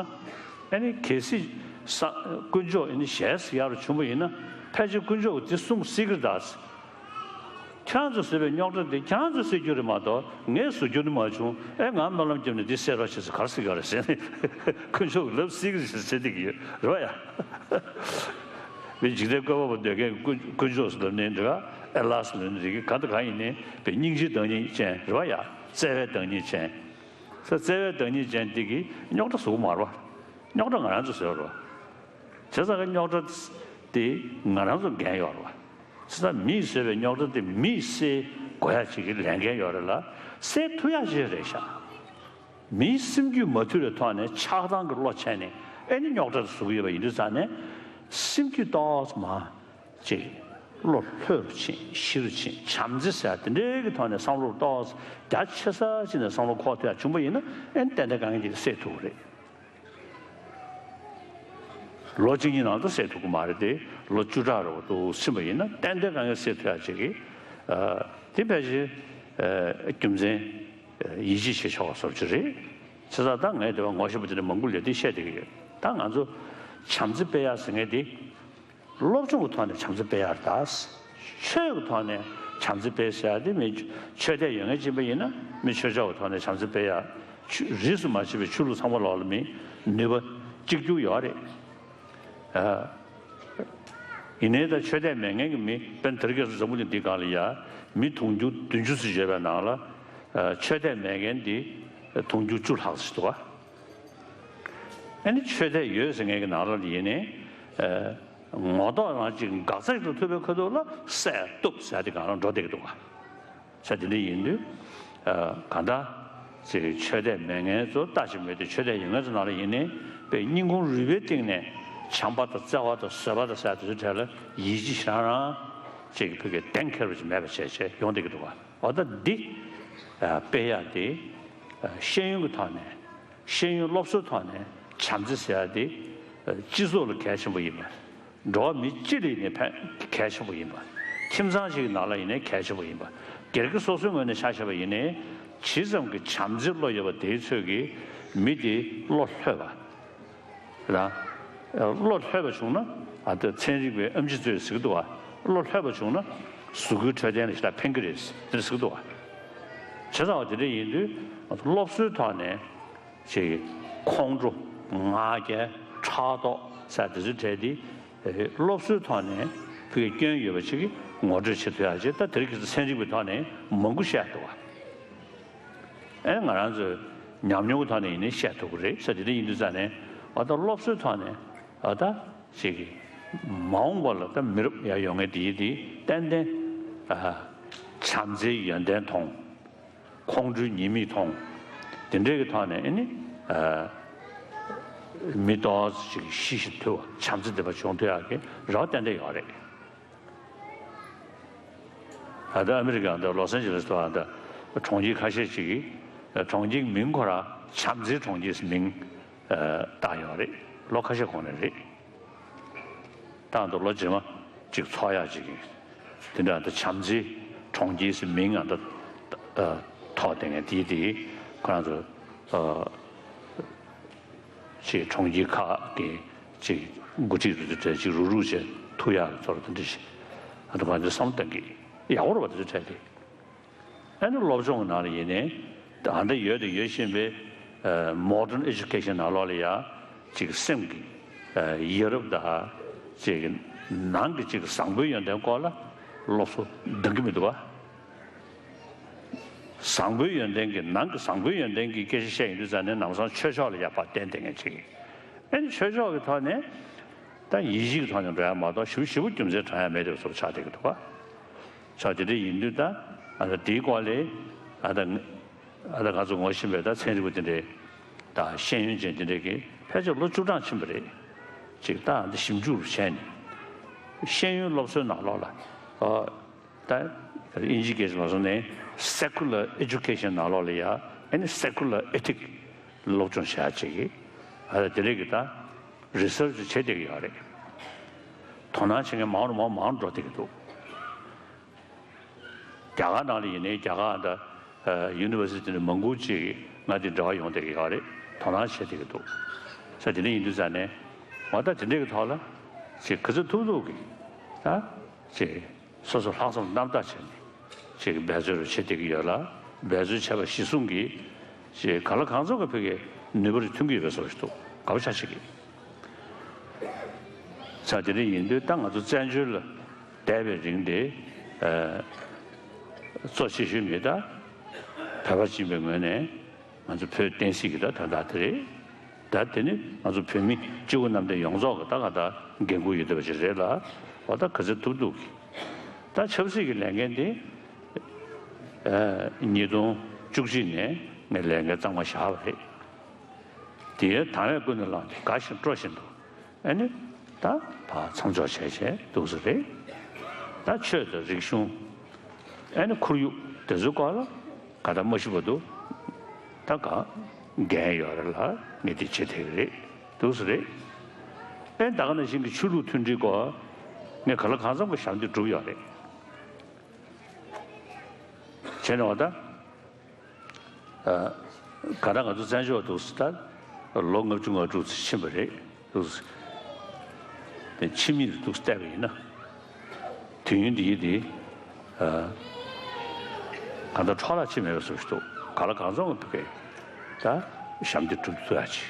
ཨ་ནི་གལ་སྲིད་ས་དཀོན་མཆོག་ཨ་ནི་ཞལ་གཟིགས་ཡག་རུ་བྱུང་བ་ཡིན་ན་ཕལ་ཆེར་དཀོན་མཆོག་གིས་དེ་གསུང་གི་སྲིད་ཀྱི་རེད་ད། ཁྱེད་རང་ཚོས་བཟོས་པའི་རྙོག་དྲ་དེ་ཁྱེད་རང་ཚོས་སེལ་རྒྱུ་རེད་མ་གཏོགས་ངས་བཟོ་རྒྱུ་ནི་མ་བྱུང་། ཨེ་ང་སྨོན་ལམ་བརྒྱབ་ནས་འདི་སེལ་རོགས་བྱེད་ཟེར་ག་རེ་སྲིད་ཀྱི་རེད་ཟེར་ནས་དཀོན་མཆོག་གིས་ལབ་སྲིད་ཀྱི་རེད་ཟེར་བསྡད་ཀྱི་ཡོད་རེད་བ་ཡ། མི་འཇིག་རྟེན་བཀོད་པ་པོ་འདོད་མཁན་དཀོན་དཀོན་མཆོག་ཟེར་ལབ་ནའི་འགྲིག་ག་ཨེ་ལ་ཟེར་ལབ་ནའི་འགྲིག་གི་གང་དང་གང་ཡིན་ནའི་པའི་སྙིང་རྗེའི་བདག་ཉིད་ཅན་རེད་བ་ཡ། བརྩེ་བའི་བདག་ཉིད་ཅན། ས་བརྩེ་བའི་བདག་ཉིད་ཅན་འདི་གིས་རྙོག་དྲ་བཟོ་གི་མ་རེད་བ། རྙོག་དྲ་ང་རང་ཚོས་བཟོས་པ་རེད་བ། བྱས་ཙང་གི་རྙོག་དྲ་དེ་ང་རང་ཚོ་འགན་ཡོད་རེད་བ། བྱས་ཙང་མིས་བཟོས་པའི་རྙོག་དྲ་དེ་མིས་སེལ་དགོས་ཡ་ཅིག་གི་ལས་འགན་ཡོད་རེད་ལ། སེལ་ཐུབ་ཡ་ཅིག་རེད་ཤག་མིའི་སེམས་རྒྱུད་མ་ཐུལ་བའི་ཐོག་ནས་ཆགས་སྡང་གི་བློ་ཆད་ནས་ཨེ་ནི་རྙོག་དྲ་བཟོ་གི་ཡོད་པ་ཡིན་དུས་ཙང་ནས་སེམས་རྒྱུད་ཏོག་ཙམ་ཅིག་བློ་ལྷོད་རུ་ཕྱིན་ཞི་རུ་ཕྱིན་བྱམས་བརྩེ་ཟེར་དེ་འདྲའི་གི་ཐོག་ནས་བསམ་བློ་ཏོག་ཙམ་རྒྱ་ཆེ་ས་ཅིག་ནས་བསམ་བློ་འཁོར་ཐུབ་ཡ་བྱུང་པ་ཡིན་ན་ཨེ་ནི་ཏན་ཏན་དཀའ་ངལ་འདི་སེལ་ཐུབ་ཀྱི་རེད། ལོ་གཅིག་གཉིས་ནང་དུ་སེལ་ཐུབ་ཀྱི་མ་རེད་དེ། ལོ་བཅུ་ཕྲག་རེ་བ་འདུག་ཕྱིན་པ་ཡིན་ན་ཏན་ཏན་དཀའ་ངལ་སེལ་ཐུབ་ཡ་ཅིག་གི་ཨ་དེ་ཕལ་ཆེར་ཨ་རྒྱུ་མཚན་ཡིད་ཆེས་བྱེད་ཆོག་པ་བཟོ་ཅིག་རེད། བྱས་ཙང་ད་ངས་དེ་བ་ངོ་ཤེས་པ་དེ་འདྲ་མང་པོ་ལས་དེ་བཤད་བསྡད་ཀྱི་ཡོད། ད་ང་ཚོ་བྱམས་བརྩེ་སྤེལ་ཡག་ཟེར་མཁན་དེ་སློབ་སྦྱོང་གི་ཐོག་ནས་བྱམས་བརྩེ་སྤེལ་ཡག་རེད་ད། ཆོས་ཀྱི་ཐོག་ནས་བྱམས་བརྩེ་སྤེལ་ཟེར་ཡག་དེ་མི་ཆོས་དད་ཡོད་མཁན་ཅིག་ཡིན་པ་ཡིན་ན་མི་ཆོས་ཕྱོགས་ཀྱི་ཐོག་ནས་བྱམས་བརྩེ་སྤེལ་ཡག་ཆོས་རིས་སུ་མ་ཆད་པའི་ཆོས་ལུགས་ཚང་མ་ལོག་ལ་མི་ནུས་པ་གཅིག་གྱུར་ཡོད་རེད། ཨ། ཡིན་ནའི་ད་ཆོས་དད་མེད་མཁན་གྱི་མི་དཔེར་ན་དེ་རིང་ཁ་སང་འཛམ་བུ་གླིང་འདིའི་སྒང་ལ་ཡ་མི་དུང་ཕྱུར་བདུན་ཅུ་ཙམ་ཡོད་པའི་ནང་ལ་ཨ་ཆོས་དད་མེད་མཁན་འདི་དུང་ཕྱུར་བཅུ་ལྷག་ཙམ་འདུག་ག་ཨ་ནི་ཆོས་དད་ཡོད་ཟེར་མཁན་གྱི་ནང་ལ་ཡིན་ནའི་ཨ་ངོ་ཐོག་རང་གཅིག་འགག་རྩ་ཞིག་ཏུ་ཐུག་པའི་ཁ་ཐུག་ལ་བསད་གཏུབ་ཟེར་དེ་སྒང་ལ་འགྲོ་བསྡད་ཀྱི་འདུག་ག་ས་དེ་འདྲ་ཡིན་དུས་ཨ་གང་ལྟར་ཅིག་ཆོས་དད་མེད་མཁན་ཚོ་ལྟ་ཞིག་མེད་དུས་ཆོས་དད་ཡོད་མཁན་ཚོ་ནང་ལ་ཡིན་ནའི་དཔེ་སྙིང་ཁོང་རུས་པའི་གཏིང་ནས་བྱམས་པ་དང་བརྩེ་བ་དང་བཟོད་པ་དང་ཟེར་དེ་ཚོའི་གྲས་ལ་ཡིད་ཆེས་རང་རང་ཅིག་ཕ་གིའི་གདེང་འཁེལ་བ་ཅིག་མེད་པ་བྱས་བྱས་ཡོང་བསྡད་ཀྱི་འདུག་ག་འོ་ད་འདི་ཨ་སྤེལ་ཡག་དེ་ཨ་ཤེས་ཡོན་གྱི་ཐོག་ནས་ཤེས་ཡོན་སློབ་གསོའི་ཐོག་ནས་བྱམས་བརྩེ་ཟེར་ཡག་དེ་ཨ་སྤྱི་ཚོགས་ལ་གལ་ཆེན་པོ་ཡིན་པ། འགྲོ་བ་མི་སྤྱི་ལ་ཡིན་ནའི་ཕན་གལ་ཆེན་པོ་ཡིན་པ། ཁྱིམ་ཚང་ཞིག་གི་ནང་ལ་ཡིན་ནའི་གལ་ཆེན་པོ་ཡིན་པ། སྒེར་གྱི་སོ་སོའི་ངོས་ནས་ཆ་བཞག་པ་ཡིན་ནའི་ཇི་ཙམ་གྱི་བྱམས་བརྩེའི་བློ་ཡོད་པ་དེའི་ཚོད་ཀྱིས་མི་དེ་བློ་ལྷོད་པ། རང་བློ་ལྷོད་པ་བྱུང་ན་ཨ་ད་ཚན་རིག་པའི་ཨེམ་ཆི་ཚོས་ཟེར་གྱི་འདུག་བ། བློ་ལྷོད་པ་བྱུང་ན་གཟུགས་པོའི་འཕྲོད་བསྟེན་ལ་ཞེ་དྲག་ཕན་གྱི་རེད་ཟེར་གྱི་འདུག་བ། བྱས་ཙང་བ་དེ་འདྲ་ཡིན་དུས་སློབ་གསོའི་ཐོག་ནས་ཅིག་ ཁོང་ཁྲོ། ང་རྒྱལ། ཕྲག་དོག་ཟེར་དེ་ཚོའི་གྲས་དེ་སློབ་གསོའི་ཐོག་ནས་ཕ་གིའི་སྐྱོན་ཡོད་པ་ཅིག་གིས་ངོ་སྤྲོད་བྱེད་ཐུབ་ཡག་ཅིག་ད་དེ་རིང་ཁ་སང་ཚན་རིག་པའི་ཐོག་ནས་མང་པོ་བཤད་འདུག་བ། ཨེ་ང་རང་ཚོས་ཉམས་མྱོང་གི་ཐོག་ནས་ཡིན་ནའི་བཤད་ཐུབ་ཀྱི་རེད་ཟེར། དེ་འདྲ་ཡིན་དུས་ཙང་ནས་ཨ་ད་སློབ་གསོའི་ཐོག་ནས་ཨ་ད་ཅིག་གི་མ་འོངས་པ་ལ་ད་མི་རབས་ཡར་ཡོང་མཁན་དེ་ཡིན་དེ་ཏན་ཏན་ཨ་བྱམས་བརྩེའི་ཡོན་ཏན་མཐོང་། ཁོང་ཁྲོའི་ཉེས་དམིགས་མཐོང་། དེ་འདྲའི་གི་ཐོག་ནས་ཨེ་ནི་ཨ་མི་ཏོག་ཙམ་ཅིག་ཤི་ཞིག་ཐུབ་པ་བྱམས་བརྩེ་ལྡན་པ་བྱུང་ཐུབ་ཡག་གི་རེ་བ་ཏན་ཏན་ཡོད་རེད། ད་ལྟ་ཨ་མི་རི་ཀའི་འདི་ལོ་སན་ཇི་ལེ་སི་ཐོག་ད་གྲོང་ཁྱེར་ཁ་ཤས་ཅིག་གིས་གྲོང་ཁྱེར་མིང་ཁོ་རང་བྱམས་བརྩེའི་གྲོང་ཁྱེར་ཟེར་མིང་བཏགས་ཡོད་རེད། ལོ་ཁ་ཤས་གོང་ནས་རེད། ད་འདི་ལོ་རྗེས་མ་ཅིག་ཚོགས་ཡག་ཅིག་ཡིན། དེ་འདྲ་འདི་བྱམས་བརྩེའི་གྲོང་ཁྱེར་ཟེར་མིང་ང་འདི་ཐོགས་བསྡད་མཁན་དེའི་དེ་ཁོ་རང་ཚོ་ཅིག་གྲོང་ཁྱེར་ཁག་གི་ཅིག་འགོ་ཁྲིད་རུ་དེ་གྲས་ཅིག་རུག་རུག་བྱས་ཐུག་ཡག་གི་ཚོར་བ་དེ་འདྲ་ཞིག་ཨ་ད་ང་ཚོས་བསམ་བློ་གཏང་གི་ཡག་པོ་རེད་པ། དེ་ཚོ་གྲས་དེ། ཨ་ནི་སློབ་སྦྱོང་གི་ནང་ལ་ཡིན་ནའི་ད་ལྟ་ཡོད་དང་ཡོད་བཞིན་པའི་ཨ་modern education ནང་ལོགས་ལ་ཡ་ཅིག་སེམས་ཀྱི་ཨ་ཡ་རབས་དང་ཅིག་ནང་གི་ཅིག་བཟང་པོའི་ཡོན་ཏན་སྐོར་ལ་སློབ་གསོ་འདང་གི་མི་འདུག་བ། བཟང་པོའི་ཡོན་ཏན་གྱི་ནང་གི་བཟང་པོའི་ཡོན་ཏན་གྱི་སྐད་ཆ་བཤད་ཡོང་དུས་ཙང་ནས་ནམ་སང་ཆོས་ཕྱོགས་ལ་ཡ་ཕར་བརྟེན་བསྡད་མཁན་ཅིག་ཨ་ནི་ཆོས་ཕྱོགས་ཀྱི་ཐོག་ནས་ད་ཡིད་ཆེས་ཀྱི་ཐོག་ནས་འགྲོ་ཡ་མ་གཏོགས་ཞེ་པོ་ཞེ་པོ་རྒྱུ་མཚན་དྲང་ཡ་མེད་དེ་བཟོ་ཆགས་བསྡད་ཀྱི་འདུག་བ། ཆ་དེ་འདྲ་ཡིན་དུས་ད་ཨ་ད་དེའི་སྐོར་ལས་ཨ་ད་ཨ་ད་ང་ཚོ་ངོ་ཤེས་པའི་ད་ཚན་རིག་པ་དེ་འདྲས་ད་ཤེས་ཡོན་ཅན་དེ་འདྲས་ཀྱིས་ཕལ་ཆེར་ལོ་བཅུ་གྲངས་ཕྱིན་པ་རེད། ཅིག་ད་ཨ་ད་ཞིབ་འཇུག་བྱས་ནས་ཤེས་ཡོན་སློབ་གསོའི་ནང་ལོགས་ལ་ཨ་ད་དབྱིན་ཇིའི་སྐད་ཆ་མ་སོང་ནས་secular education ནང་ལོགས་ལ་ཡ་ཨ་ནི་secular ethic སློབ་སྦྱོང་བྱ་ཡ་ཅིག་ཨ་ད་དེ་འདྲས་ཀྱི་ད་research བྱེད་བསྡད་ཀྱི་ཡོད་རེད། དོ་སྣང་བྱེད་མཁན་མང་རུ་མང་མང་འགྲོ་བསྡད་ཀྱི་འདུག་རྒྱ་གར་ནང་ལ་ཡིན་ནའི་རྒྱ་གར་འདྲ་ཡུ་ནི་ཝར་སི་ཊི་ནས་མང་པོ་ཅིག་ང་དེ་འབྲེལ་བ་ཡོང་བསྡད་ཀྱི་ཡོད་རེད། དོ་སྣང་བྱེད་བསྡད་ཀྱི་འདུག་ས་དེ་འདྲ་ཡིན་དུས་ཙང་ནས་ང་ད་དེ་འདྲའི་གི་ཐོག་ལ་ཅིག་ག་ཚོད་ཐུབ་ཐུབ་གི་ད་ཅིག་སོ་སོ་ལྷག་བསམ་རྣམ་དག་བྱས་ནས་ཅིག་འབད་རྩོལ་རུ་བྱེད་བསྡད་ཀྱི་ཡོད་ལ། འབད་རྩོལ་བྱས་པ་གཞི་བཟུང་གིས་ཅིག་གང་ལ་གང་འཚམ་གི་ཕ་གིའི་ནུས་པ་རེ་ཐོན་གྱི་ཡོད་པའི་བཟོ་ཞིག་འདུག་དགའ་པོ་ཆགས་བྱེད་ཀྱི། ས་དེ་འདྲ་ཡིན་དུས་ད་ང་ཚོ་བཙན་བྱོལ་ལ་བསྡད་པའི་རིང་དེ་ཨ་གཙོ་ཆེ་ཤོས་མི་ད་བོད་པ་སྦྱིན་པའི་ངོས་ནས་ང་ཚོ་བོད་བསྟན་སྲིད་ཀྱི་ད་དོན་དག་དེ་རེད། ད་དེ་ནི་ང་ཚོ་བོད་མི་སྤྱི་བོ་གནམ་བསྟན་ཡོངས་རྫོགས་ཀྱི་ད་ང་ད་འགན་ཁུར་ཡོད་བསྡད་པ་ཅིག་རེད་ལ། འོ་ད་ག་ཚོད་ཐུབ་ཐུབ་ཀྱིས་ད་ཆབ་སྲིད་ཀྱི་ལས་འགན་དེ་ཨ་ཉིས་སྟོང་བཅུ་གཅིག་ནས་ངས་ལས་འགན་གཙང་མ་བཞག་པ་རེད། དེའི་དང་བས་ཀུན་ནས་བསླངས་ཏེ་དགའ་བཞིན་སྤྲོ་བཞིན་དུ་ཨ་ནི་ད་ཕར་མཚམས་འཇོག་བྱས་བྱས་འདུག་ས་རེད། ད་ཆོས་དང་རིག་གཞུང་ཨ་ནི་ཁོར་ཡུག་དེ་ཚོའི་སྐོར་ལ་ག་ད་མ་ཤི་བར་དུ་ད་ག་འགན་ཡོད་རེད་ལ་ངས་དེ་བྱེད་ཐུབ་ཀྱི་རེད་འདུག་ས་རེད། ཨ་ནི་ད་ག་ནང་བཞིན་གྱི་ཆོས་ལུགས་མཐུན་སྒྲིལ་སྐོར་ངས་གང་ལ་གང་འཚམ་གྱི་ཞབས་འདེགས་བསྒྲུབས་ཡོད་རེད། བྱས་ནས་འོ་ད། ཨ་ག་ད་ང་ཚོ་བཙན་བྱོལ་འདུག་ས་ད་ལོ་ལྔ་བཅུ་ང་དྲུག་ཙམ་ཕྱིན་པ་རེད་འདུག་ས། དེ་ཕྱི་མིག་ཏུ་བལྟས་པ་ཡིན་ན། དུས་ཡུན་འདི་ཡིན་དེ་ཨ་གང་ལྟར་འཕྲོ་བརླག་ཕྱིན་མེད་པའི་བཟོ་ཞིག་འདུག་གང་ལ་གང་འཚམ་གྱི་ཕ་གིའི་ད་ཞབས་འདེགས་བསྒྲུབ་ཐུབ་ཡ་ཅིག་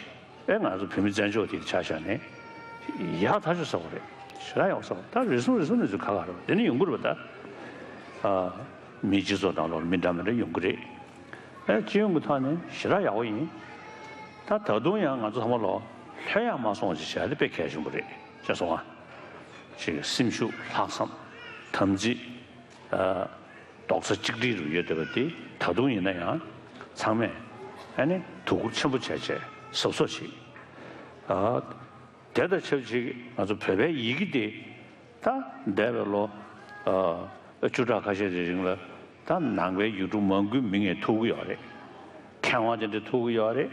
ཨེ་ང་ཚོ་བོད་མི་བཙན་བྱོལ་དེ་ཆ་བཞག་ནས་ཡག་ཐག་ཆོད་ཟེར་བ་རེད། ཞེ་དྲག་ཡག་ཟེར་བ་ད་རེ་ཟུང་རེ་ཟུང་ནས་ཚུར་ཁ་ཁ་རེད། དེ་ནི་ཡོང་གི་རེད་པ་ད། ཨ་མིའི་སྤྱི་ཚོགས་ནང་ལོགས་མི་འདྲ་མི་འདྲ་ཡོང་གི་རེད། ཨེ་སྤྱི་ཡོངས་ཀྱི་ཐོག་ནས་ཞེ་དྲག་ཡག་པོ་ཡིན། ད་ད་དུང་ཡང་ང་ཚོ་ཚང་མ་ལོ་ལྷོད་ཡག་མ་སོང་ཅིག་བྱས་ཏེ་དཔེ་གལ་ཆེན་པོ་རེད་ཅེས་གསུངས་ཨ། ཅིག་སེམས་ཤུགས་ལྷག་བསམ་དམ་ཚིག་ཨ་རྡོག་རྩ་གཅིག་སྒྲིལ་རུ་ཡོད་བསྡད་པ་འདི་ད་དུང་ཡིན་ན་ཡང་ཚང་མས་ཨ་ནི་དོ་ཁུར་ཆེན་པོ་བྱས་བྱས་གཟབ་གཟབ་བྱེད། ཨ་དེ་དང་ཆབས་ཅིག་ང་ཚོ་བོད་པའི་ཡི་གེ་འདི་ད་འདས་པའི་ལོ་ཨ་བཅུ་ཕྲག་ཁ་ཤས་ཀྱི་རིང་ལ་ད་ནང་པའི་ཡུལ་གྲུ་མང་པོའི་མི་ངས་ཐུག་གི་ཡོད་རེད། མཁས་དབང་དེ་འདྲ་ཐུག་གི་ཡོད་རེད།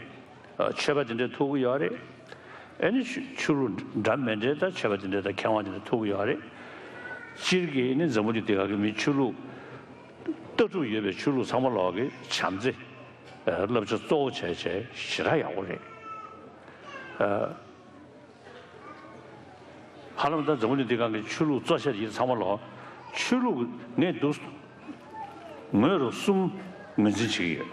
ཨ་ཆོས་པ་དེ་འདྲ་ཐུག་གི་ཡོད་རེད། ཨ་ནི་ཆོས་ཆོས་ལུགས་འདྲ་མི་འདྲའི་ད་ཆོས་པ་དེ་འདྲ་དང་མཁས་དབང་དེ་འདྲ་ཐུག་གི་ཡོད་རེད། སྤྱིར་གྱི་ཨ་ནི་འཛམ་བུ་གླིང་འདི་ག་གི་མི་ཆོས་ལུགས་ལྟ་གྲུབ་ཡོད་པའི་ཆོས་ལུགས་ཚང་མ་ལོག་གི་བྱམས་བརྩེ་ཨ་བསླབ་བྱ་གཙོ་བོ་བྱས་བྱས་ཞེ་དྲག་ཡག་པོ་རེད། ཨ། ཧ་ལམ་ད་འཛམ་བུ་གླིང་འདི་སྒང་གི་ཆོས་ལུགས་གཙོ་ཆེ་དེ་ཚང་མ་ལོག་ཆོས་ལུགས་ངས་འདུག་ངོས་རུ་གསུམ་ངོས་འཛིན་བྱེད་ཀྱི་ཡོད།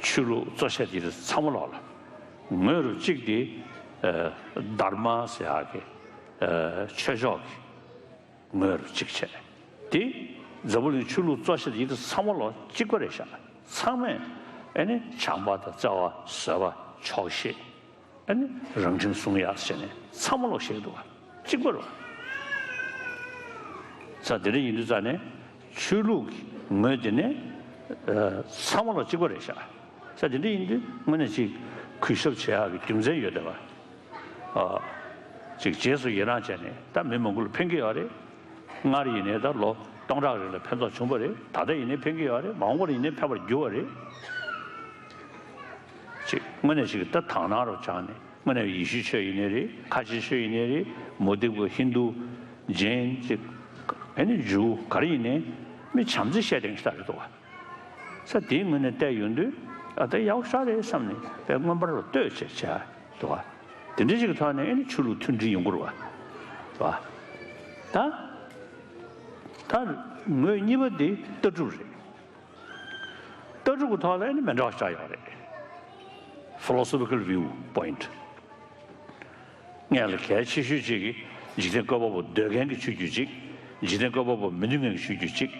ཆོས་ལུགས་གཙོ་ཆེ་དེ་ཚང་མ་ལོག་ལ་ ངོས་རུ་གཅིག་དེ་ཨ་དྷརྨ་ཟེར་ཡག་གི་ཨ་ཆོས་ཕྱོགས་ཀྱི་ངོས་རུ་གཅིག་བྱས། དེ་འཛམ་བུ་གླིང་ཆོས་ལུགས་གཙོ་ཆེ་དེ་ཚང་མ་ལོག་གཅིག་པ་རེད་ཤག། ཚང་མས་ཨ་ནི་བྱམས་པ་དང་བརྩེ་བ་བཟོད་པ་ཆོག་ཤེས། ཨ་ནི་རང་ཁྲིམས་སྲུང་ཡག་བྱས་ནས་ཚང་མ་ལོག་བཤད་ཀྱི་འདུག་བ། གཅིག་པ་རེད་བ། ས་དེ་འདྲ་ཡིན་དུས་ཙང་ནས་ཆོས་ལུགས་ཀྱི་ངོས་དེ་ནས་ཨ་ཚང་མ་ལོག་གཅིག་པ་རེད་ཤག། ས་དེ་འདྲ་ཡིན་དུས་དངོས་གནས་ཅིག་གུས་ཞབས་བྱེད་ཡག་གི་རྒྱུ་མཚན་ཡོད་བསྡད་པ། ཨ་ཅིག་རྗེས་སུ་ཡི་རང་བྱས་ནས་ད་མི་མང་པོ་ལ་ཕན་གྱི་ཡོད་རེད། སྔར་ཡིན་ནའི་ད་ལོ་སྟོང་ཕྲག་རིང་ལ་ཕན་ཐོགས་བྱུང་བ་རེད། ད་ལྟ་ཡིན་ནའི་ཕན་གྱི་ཡོད་རེད། མ་འོངས་པར་ཡིན་ནའི་ཕན་པར་འགྱུར་བ་རེད། ཅིག་དངོས་གནས་ཅིག་ད་དག་སྣང་རུ་སྦྱངས་ནས་དངོས་གནས་ཡེ་ཤུའི་ཆོས་ཡིན་ནའི་རེད། ཁ་ཆེའི་ཆོས་ཡིན་ནའི་རེད། མུ་སྟེགས་པ་ཧིན་རྡུ་ཇེན་ཅིག་ཨ་ནི་ཇུ་ག་རེ་ཡིན་ནའི་མི་བྱམས་བརྩེ་བཤད་བསྡད་མཁན་ཞིག་རེད་འདུག་བ། ས་དེའི་ངོས་ནས་བལྟས་ཡོང་དུས་ཨ་ད་ཡག་པོ་ཞེ་དྲག་རེད་བསམ་ནས་དཔེ་མངོན་པ་རུ་བསྟོད་བྱས་བྱས་འདུག་བ། དེ་འདྲ་ཞིག་གི་ཐོག་ནས་ཨ་ནི་ཆོས་ལུགས་མཐུན་སྒྲིལ་ཡོང་གི་རེད་བ། བ། ད་ད་ངོས་གཉིས་པ་དེ་ལྟ་གྲུབ་རེད། ལྟ་གྲུབ་ཀྱི་ཐོག་ལ་ནི་མི་འདྲ་བ་ཞིག་ཡོད་རེད། Philosophical view point། སྔོན་ལ་གལ་ཆེ་ཤོས་གཅིག་གིས་འཇིག་རྟེན་བཀོད་པ་པོ་འདོད་མཁན་གྱི་ཆོས་བརྒྱུད་གཅིག། འཇིག་རྟེན་བཀོད་པ་པོ་མི་འདོད་མཁན་གྱི་ཆོས་བརྒྱུད་གཅིག།